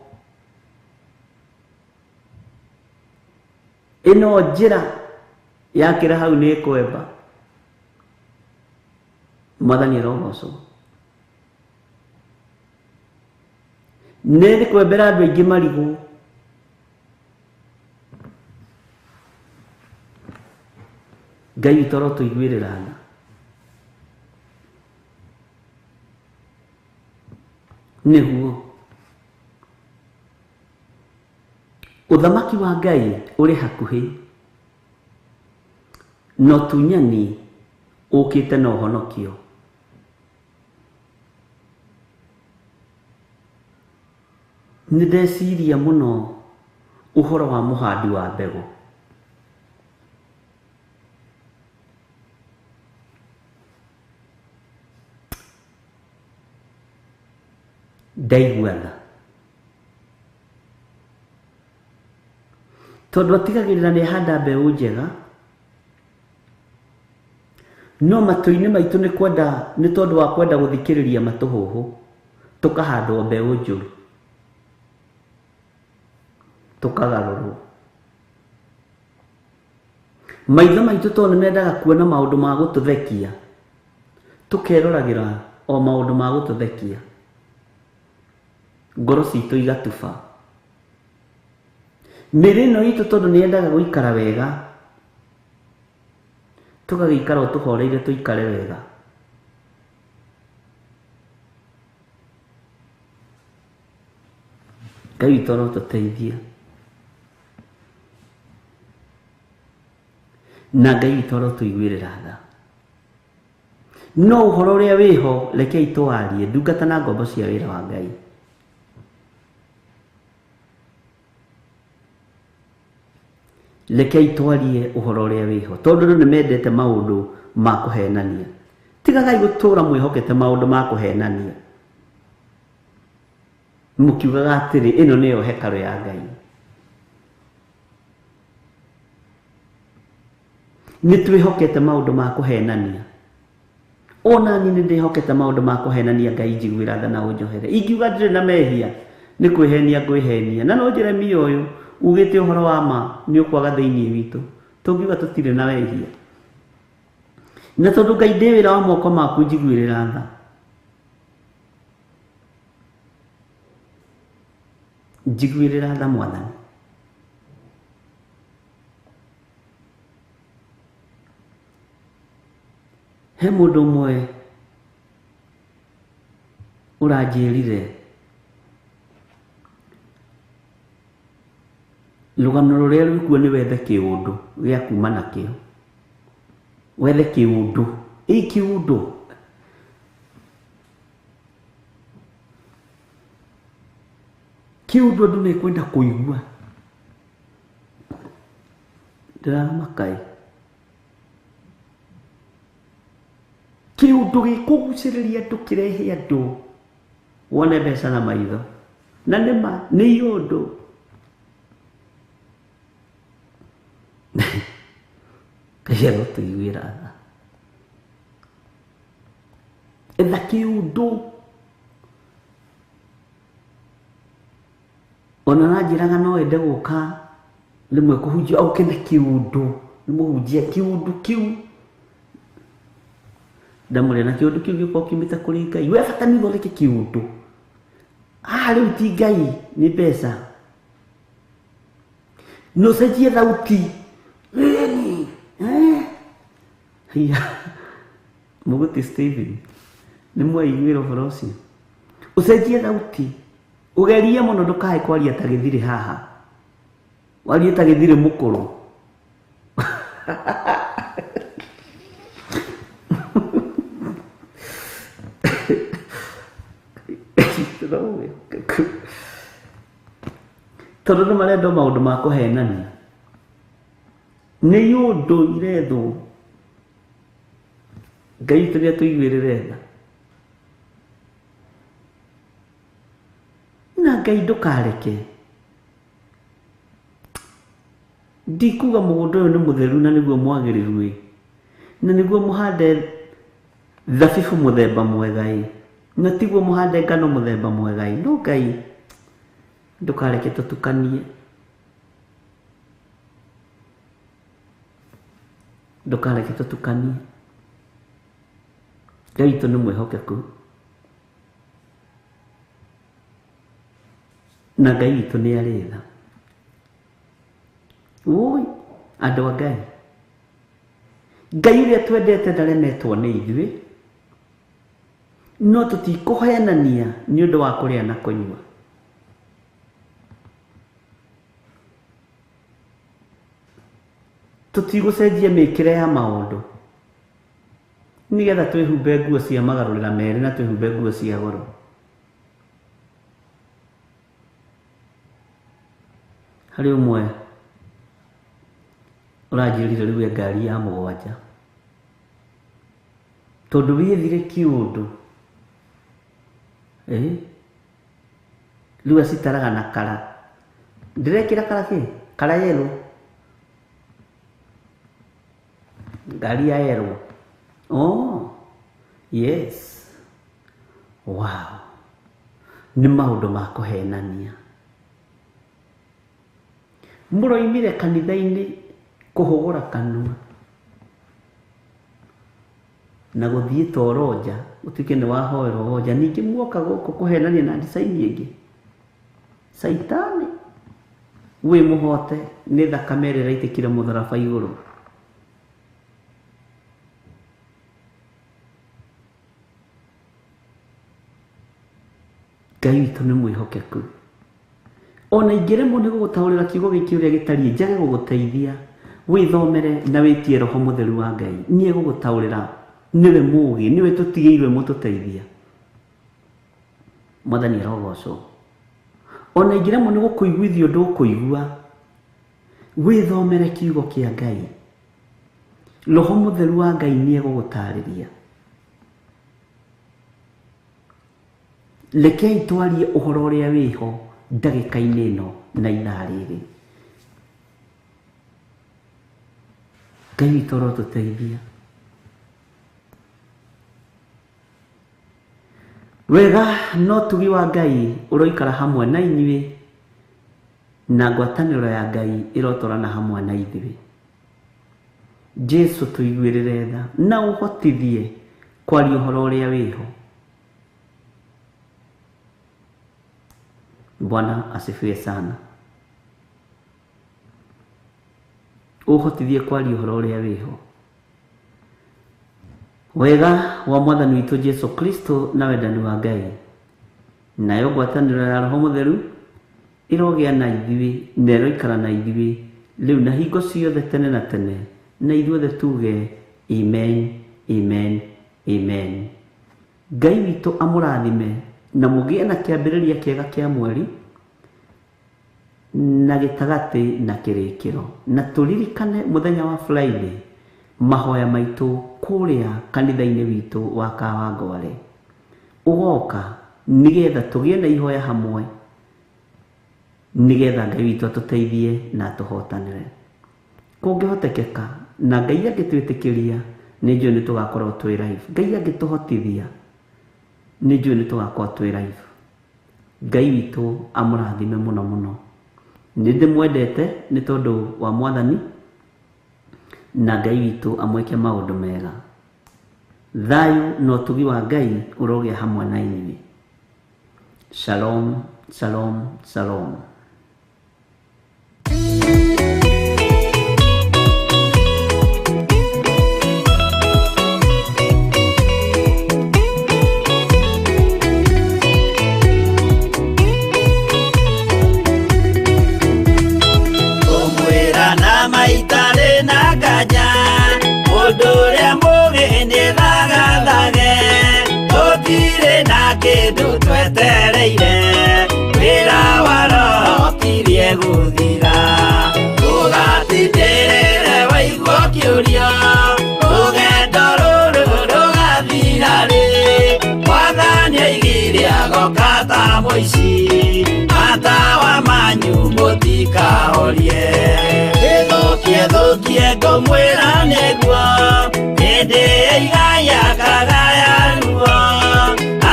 Speaker 3: Ĩno njĩra yakĩra hau nĩ ĩkwemba. Mwathani arogocwo. Nĩ kwembera andũ aingĩ marigũ. Ngai witũ arotũiguĩrĩra tha. Nĩguo ũthamaki wa Ngai ũrĩ hakuhĩ, na ũtunyani ũkĩte na ũhonokio. Nĩ ndeciria mũno ũhoro wa mũhandi wa mbegũ. Ndaigua tha. Tondũ atigagĩrĩra nĩ ahanda mbeũ njega, no matũ-inĩ maitũ nĩ kwenda, nĩ tondũ wa kwenda gũthikĩrĩria matũhũhũ, tũkahandwo mbeũ njũru, tũkagarũrwo. Maitho maitũ tondũ nĩ mendaga kuona maũndũ ma gũtũthekia, tũkeroragĩra o maũndũ ma gũtũthekia, ngoro citũ igatuba. Mĩĩrĩ ĩno itũ tondũ nĩ yendaga gũikara wega, tũgagĩikara o tũhoreire tũikare wega. Ngai witũ arotũteithia. Na Ngai witũ arotũiguĩrĩra tha. No ũhoro ũrĩa wĩho rekei tũwarie, ndungata na ngombo cia wĩra wa Ngai. Rekei twarie ũhoro ũrĩa wĩho, tondũ andũ nĩ mendete maũndũ ma kũhenania. Tigagai gũtũra mwĩhokete maũndũ ma kũhenania, mũkiugaga atĩrĩ, ĩno nĩyo hekarũ ya Ngai. Nĩ twĩhokete maũndũ ma kũhenania. Ona niĩ nĩ ndĩhokete maũndũ ma kũhenania. Ngai njiguĩra tha na ũnjohere. Ingiuga ndirĩ na mehia, nĩ kwĩhenia ngwĩhenia. Na no Jeremia ũyũ ugĩte ũhoro wa ma nĩ ũkwaga thĩinĩ witũ, tũngiuga tũtirĩ na wehia. Na tondũ Ngai ndĩ wĩra wa moko maku, njiguĩrĩra tha. Njiguĩrĩra tha Mwathani. He mũndũ ũmwe ũranjĩrire rũgano rũrĩa rwĩkuo nĩ wethe kĩũndũ gĩa kuma nakĩo. Wethe kĩũndũ. Ĩ kĩũndũ. Kĩũndũ andũ mekwenda kũigua. Ndĩramaka-ĩ. Kĩũndũ gĩkũgucĩrĩria andũ kĩrehe andũ wone mbeca na maitho. Na nĩma nĩ iũndũ. Ngai arotũiguĩra tha. Etha kĩũndũ. Ona aranjĩraga no ende gũka rĩmwe kũhunjia oke na kĩũndũ. Nĩ mũhunjia kĩũndũ kĩu. Ndamũrĩa na kĩũndũ kĩu gĩkorwo kiumĩte kũrĩ Ngai. We bata nĩ ũthondeke kĩũndũ. Haha rĩu ti Ngai nĩ mbeca. Na ũcenjie thauti. Ĩni. Haiya. Mũgũti Stephen. Nĩ mwaiguĩra ũhoro ũcio. Ũcenjie thauti. Ũgerie mũno ndũkae kwaria ta gĩthirĩ haha. Warie ta gĩthirĩ mũkũrũ. Tondũ nĩ marendwo maũndũ ma kũhenania. Nĩ iũndũ irethwo. Ngai witũ nĩ atũiguĩrĩre tha. Na Ngai ndũkareke. Ndikuga mũgũnda ũyũ nĩ mũtheru na nĩguo mwagĩrĩru ĩ. Na nĩguo mũhande thabibũ mũthemba mwega ĩ. Na tiguo mũhande ngano mũthemba mwega ĩ. No Ngai ndũkareke tũtukanie. Ndũkareke tũtukanie. Ngai witũ nĩ mwĩhokeku. Na Ngai witũ nĩ arĩ tha. Woi, andũ a Ngai. Ngai ũrĩa twendete ndaremetwo nĩ ithuĩ. No tũtikũhenania nĩ ũndũ wa kũrĩa na kũnyua. Tũtigũcenjia mĩkĩre ya maũndũ. Nĩgetha twĩhumbe nguo cia magarũrĩra merĩ na twĩhumbe nguo cia goro. Harĩ ũmwe ũranjĩrire rĩu e ngari ya mũgwanja. Tondũ wĩthire kĩũndũ. Rĩu acitaraga na kara. Ndĩrekĩra kara kĩ? Kara yellow. Ngari ya yellow. Oh, yes. Wow. Nĩ maũndũ ma kũhenania. Mũroimire kanitha-inĩ kũhũgũra kanua. Na gũthiĩ toro nja, ũtuĩke nĩ wahoerwo nja. Ningĩ muoka gũkũ kũhenania na design ĩngĩ. Caitani wĩ mũhote nĩ thakame ĩrĩa ĩraitĩkire mũtharaba igũrũ. Ngai witũ nĩ mwĩhokeku. Ona ingĩremwo nĩ gũgũtaũrĩra kiugo gĩkĩ ũrĩa gĩtariĩ, njage gũgũteithia, wĩthomere na wĩtie Roho Mũtheru wa Ngai. Nĩ egũgũtaũrĩra. Nĩwe mũũgĩ, nĩwe tũtigĩirwo mũtũteithia. Mwathani arogocwo. Ona ingĩremwo nĩ gũkũiguithia ũndũ ũkũigua, wĩthomere kiugo kĩa Ngai. Roho Mũtheru wa Ngai nĩ egũgũtarĩria. Rekei twarie ũhoro ũrĩa wĩho ndagĩka-inĩ ĩno na ithaa rĩrĩ. Ngai witũ arotũteithia. Wega no tugi wa Ngai ũroikara hamwe na inyuĩ, na ngwatanĩro ya Ngai ĩrotwarana hamwe na ithuĩ. Jesu tũiguĩrĩre tha na ũhotithie kwaria ũhoro ũrĩa wĩho. Bwana asifiwe sana. Ũhotithie kwaria ũhoro ũrĩa wĩho. Wega wa Mwathani witũ Jesu Kristo na wendani wa Ngai nayo ngwatanĩro ya Roho Mũtheru ĩrogĩa na ithuĩ na ĩroikara na ithuĩ rĩu na hingo ciothe tene na tene, na ithuothe tuge amen, amen, amen. Ngai witũ amũrathime na mũgĩe na kĩambĩrĩria kĩega kĩa mweri na gĩtagatĩ na kĩrĩkĩro, na tũririkane mũthenya wa Friday mahoya maitũ kũrĩa kanitha-inĩ witũ wa Kawangware. Ũgoka nĩgetha tũgĩe na ihoya hamwe, nĩgetha Ngai witũ atũteithie na atũhotanĩre. Kũngĩhotekeka na Ngai angĩtwĩtĩkĩria, nĩ njũĩ nĩ tũgakorwo twĩ live. Ngai angĩtũhotithia, nĩ njũĩ nĩ tũgakorwo twĩ live. Ngai witũ amũrathime mũno mũno. Nĩ ndĩmwendete nĩ tondũ wa Mwathani, na Ngai witũ amwĩke maũndũ mega. Thayũ na ũtugi wa Ngai ũrogĩa hamwe na inyuĩ. Shalom, shalom, shalom.
Speaker 4: Ngũmwĩra na maitarĩ na nganja, mũndũ ũrĩa mũũgĩ nĩthagathage, tũtirĩ na kĩndũ twetereire, wĩra wa Roho ũkirie gũthira. Ndũgatindĩrĩre waigua ũkĩũrio, rũgendo rũrũ rũgathira rĩ, Mwathani oigire agoka ta mũici, matawa manyu mũtikahorie. Ĩthũkie thũkie ngũmwĩra nĩguo, hĩndĩ ĩigaya kagaya ruo,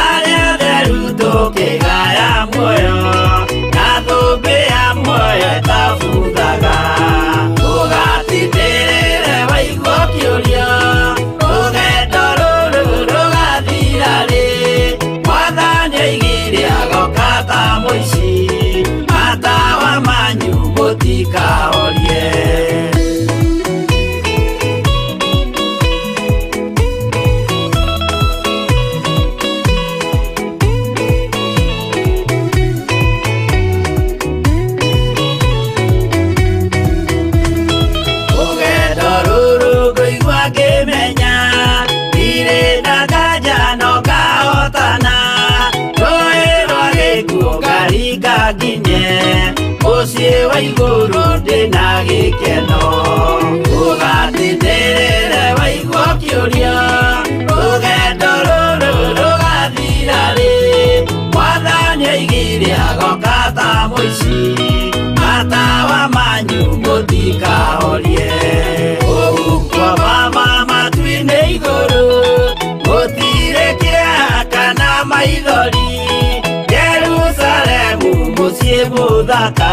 Speaker 4: arĩa atheru tũkĩgaya muoyo, na thũmbĩ ya muoyo ĩtabuthaga. Ndũgatindĩrĩre waigua ũkĩũrio, rũgendo rũrũ rũgathira rĩ, Mwathani oigire agoka ta mũici, matawa manyu mũtikahorie. Rũgendo rũrũ ngũigua ngĩmenya, ndirĩ na nganja no ngahotana, rũĩ rwa gĩkuũ ngaringa nginye, mũciĩ wa igũrũ ndĩna gĩkeno. Ndũgatindĩrĩre waigua ũkĩũrio, rũgendo rũrũ rũgathira rĩ, Mwathani oigire agoka ta mũici, matawa manyu mũtikahorie. Ũguo mama matu-inĩ igũrũ, gũtirĩ kĩeha kana maithori, Jerusalemu mũciĩ mũthaka,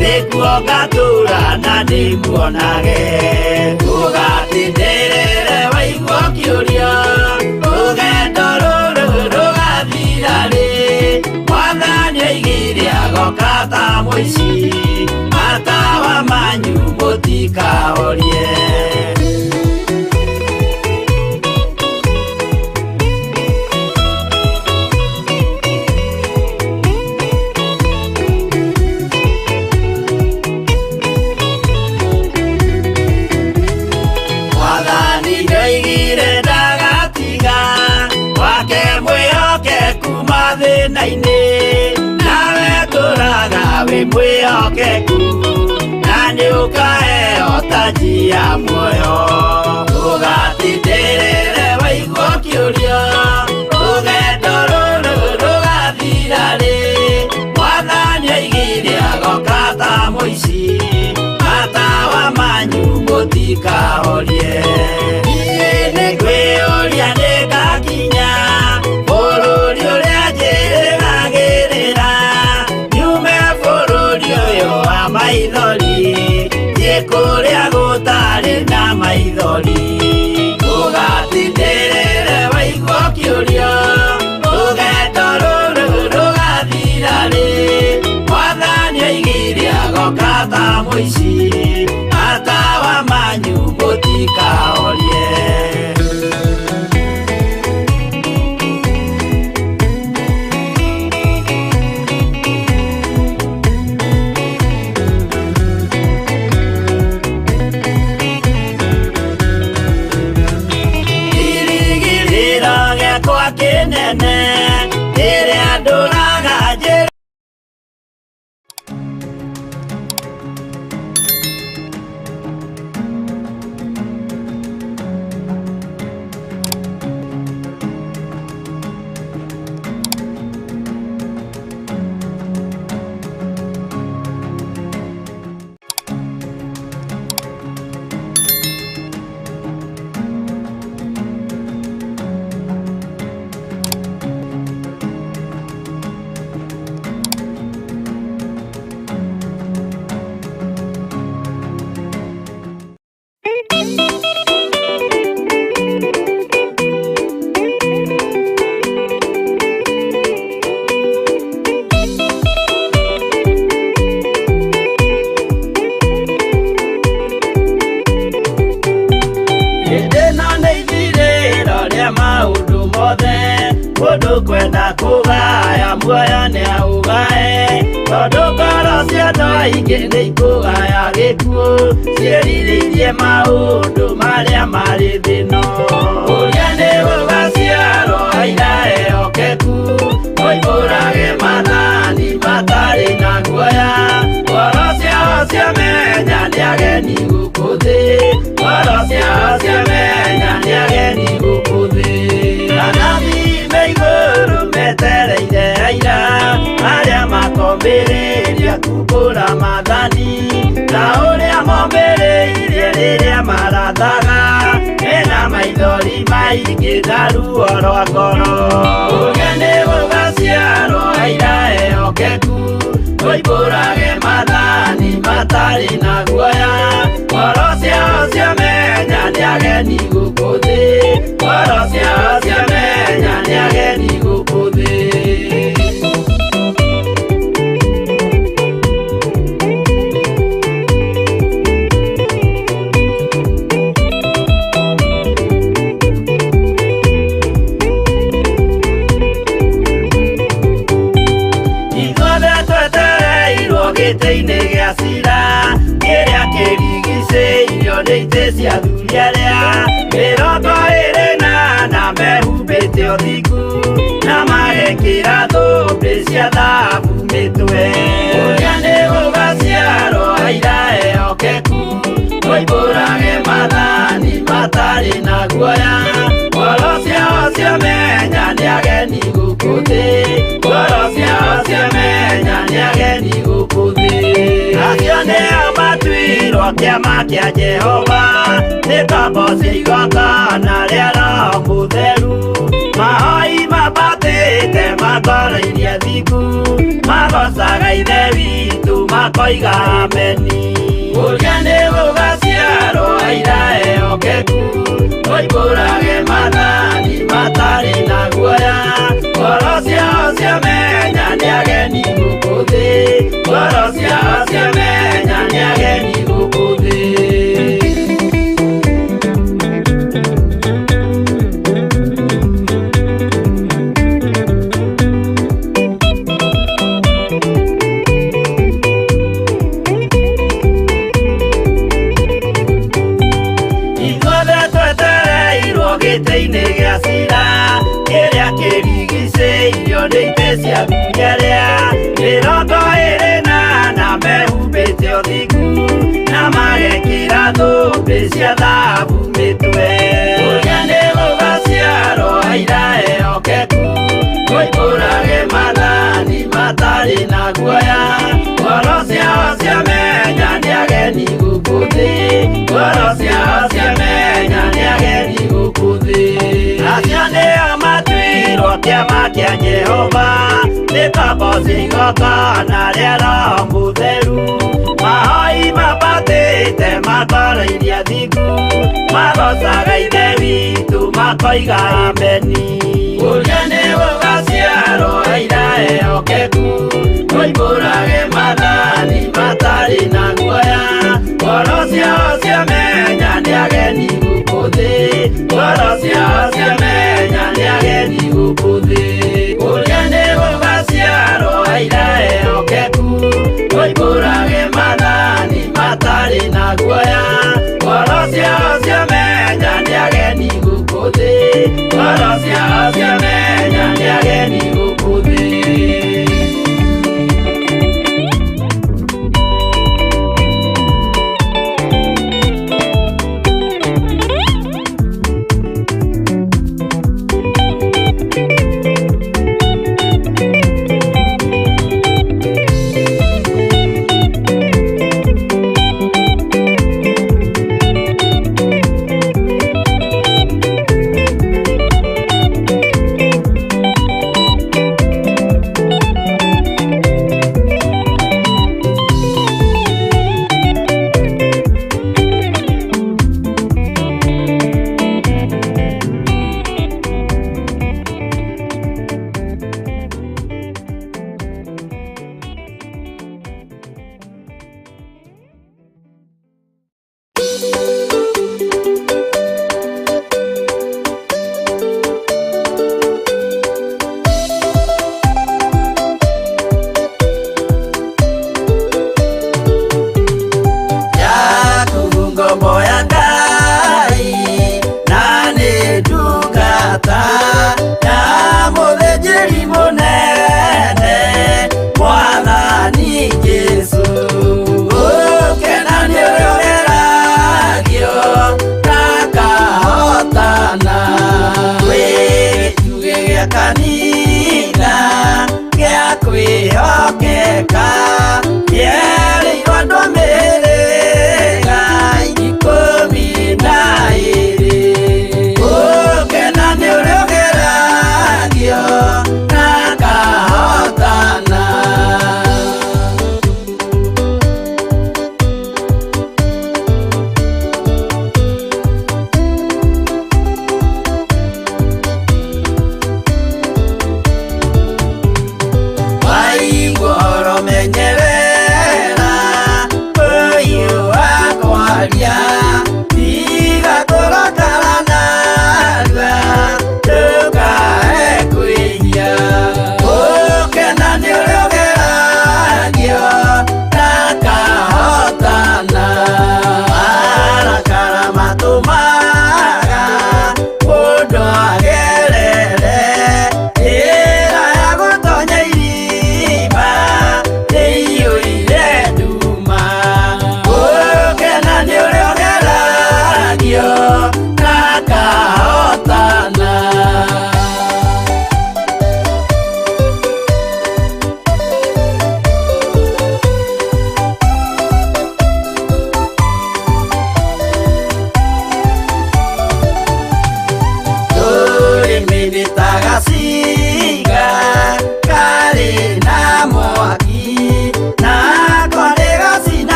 Speaker 4: nĩkuo ngatũũra na ndĩmuonage. Ndũgatindĩrĩre waigua ũkĩũrio, rũgendo rũrũ rũgathira rĩ, Mwathani oigire agoka ta mũici, matawa manyu mũtikahorie. Mwathani nĩoigire ndagatiga, wake mwĩhokeku mathĩna-inĩ, nawe tũraga wĩ mwĩhokeku, na nĩũkaheo taji ya muoyo. Ndũgatindĩrĩre waigua ũkĩũrio, rũgendo rũrũ rũgathira rĩ, Mwathani oigire agoka ta mũici, matawa manyu mũtikahorie. Niĩ nĩngwĩyũria nĩngakinya bũrũri ũrĩa njĩrĩgagĩrĩra, nyume bũrũri ũyũ wa maithori, thiĩ kũrĩa gũtarĩ na maithori. Ndũgatindĩrĩre waigua ũkĩũrio, rũgendo rũrũ rũgathira rĩ, Mwathani oigire agoka ta mũici, matawa manyu mũtikahorie. nene ĩrĩa ndũraga njĩra. Hĩndĩ ĩno nĩ ithirĩro rĩa maũndũ mothe, mũndũ kwenda kũgaya muoyo nĩaũgae, tondũ ngoro cia andũ aingĩ nĩ ikũgaya gĩkuũ, ciĩrirĩirie maũndũ marĩa marĩ thĩ ĩno. Ũrĩa nĩ gũgaciarwo aira ehokeku, moimbũrage maathani matarĩ na guoya, ngoro ciao ciamenya nĩ ageni gũkũ thĩ, ngoro ciao ciamenya nĩ ageni gũkũ thĩ. Anabii me igũrũ metereire aira, arĩa makombĩrĩria kumbũra maathani, ta ũrĩa mombĩrĩirie rĩrĩa marathaga, mena maithori maingĩ na ruo rwa ngoro. Ũrĩa nĩ gũgaciarwo aira ehokeku, moimbũrage maathani matarĩ na guoya, ngoro ciao ciamenya nĩ ageni gũkũ thĩ, ngoro ciao ciamenya nĩ ageni gũkũ thĩ. Ithuothe twetereirwo gĩtĩ-inĩ gĩa cira, kĩrĩa kĩrigicĩirio nĩ itĩ cia athuri arĩa 24 mehumbĩte ũthingu, na magekĩra thũmbĩ cia thahabu mĩtwe. Ũrĩa nĩ gũgaciarwo aira ehokeku, moimbũrage maathani matarĩ na guoya, ngoro ciao ciamenya nĩ ageni gũkũ thĩ, ngoro ciao ciamenya nĩ ageni gũkũ thĩ. Acio nĩo matuirwo kĩama kĩa Jehova, nĩ ngombo cia igongona rĩa Roho Mũtheru, mahoi mambatĩte matwarairie thingu, magocaga Ithe witũ makoiga ameni. Ũrĩa nĩ gũgaciarwo aira ehokeku, moimbũrage maathani matarĩ na guoya, ngoro ciao ciamenya nĩ ageni gũkũ thĩ, ngoro ciao ciamenya nĩ ageni gũkũ thĩ. Ithuothe twetereirwo gĩtĩ-inĩ gĩa cira, kĩrĩa kĩrigicĩirio nĩ itĩ cia athuri arĩa 24 mehumbĩte ũthingu, na magekĩra thũmbĩ cia thahabu mĩtwe. Ũrĩa nĩ gũgaciarwo aira ehokeku, moimbũrage maathani matarĩ na guoya, ngoro ciao ciamenya nĩ ageni gũkũ thĩ, ngoro ciao ciamenya nĩ ageni gũkũ thĩ. Acio nĩo matuirwo kĩama kĩa Jehova, nĩ ngombo cia igongona rĩa Roho Mũtheru, mahoi mambatĩte matwarairie thingu, magocaga Ithe witũ makoiga ameni. Ũrĩa nĩ gũgaciarwo aira ehokeku, moimbũrage maathani matarĩ na guoya, ngoro ciao ciamenya nĩ ageni gũkũ thĩ, ngoro ciao ciamenya nĩ ageni gũkũ thĩ. Ũrĩa nĩ gũgaciarwo aira ehokeku, moimbũrage maathani matarĩ na guoya, ngoro ciao ciamenya nĩ ageni gũkũ thĩ, ngoro ciao ciamenya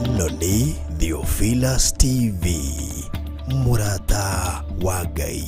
Speaker 2: Ĩno nĩ Theophilus TV, mũrata wa Ngai.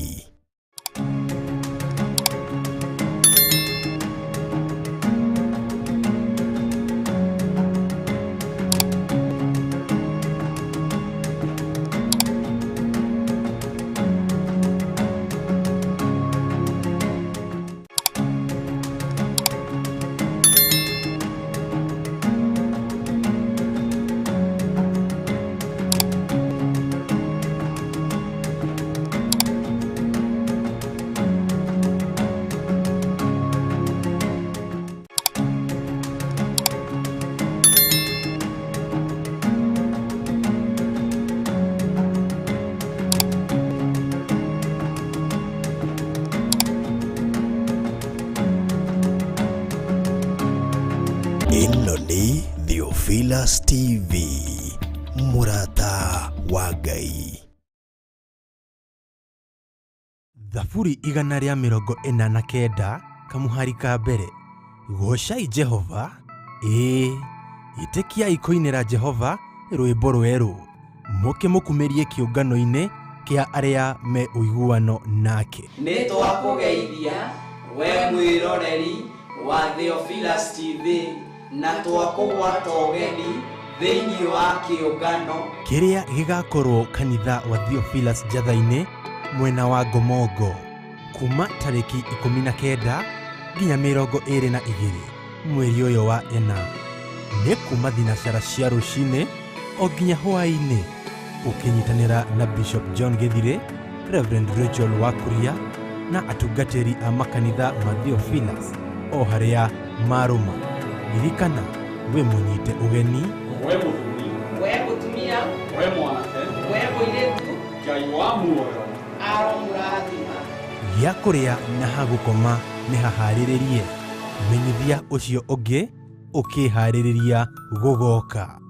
Speaker 2: Ĩno nĩ Theophilus TV, mũrata wa Ngai.
Speaker 1: Thaburi 149 kamuhari ka mbere. Goocai Jehova, ĩĩ, ĩtĩkiai kũinĩra Jehova rwĩmbo rwerũ, mũkĩmũkumĩrie kĩũngano-inĩ kĩa arĩa me ũiguano nake.
Speaker 4: Nĩ twakũgeithia we mwĩroreri wa Theophilus TV na twakũgwata ũgeni thĩinĩ wa kĩũngano
Speaker 1: kĩrĩa gĩgakorwo kanitha wa Theophilus Njatha-inĩ mwena wa Ngomongo kuma tarĩki 19 nginya 22 mweri ũyũ wa ĩna, nĩ kuma thinacara cia rũcinĩ o nginya hwaĩ-inĩ, ũkĩnyitanĩra na Bishop John Gĩthirĩ, Reverend Rachel Wakuria na atungatĩri a makanitha ma Theophilus o harĩa marũma. Ririkana wĩ mũnyite ũgeni,
Speaker 5: we mũthuri,
Speaker 6: we mũtumia,
Speaker 5: we mwanake,
Speaker 6: we mũirĩtu,
Speaker 5: Ngai wa muoyo
Speaker 6: aromũrathima.
Speaker 1: Gĩa kũrĩa na ha gũkoma nĩ haharĩrĩrie. Menyithia ũcio ũngĩ ũkĩharĩrĩria gũgoka.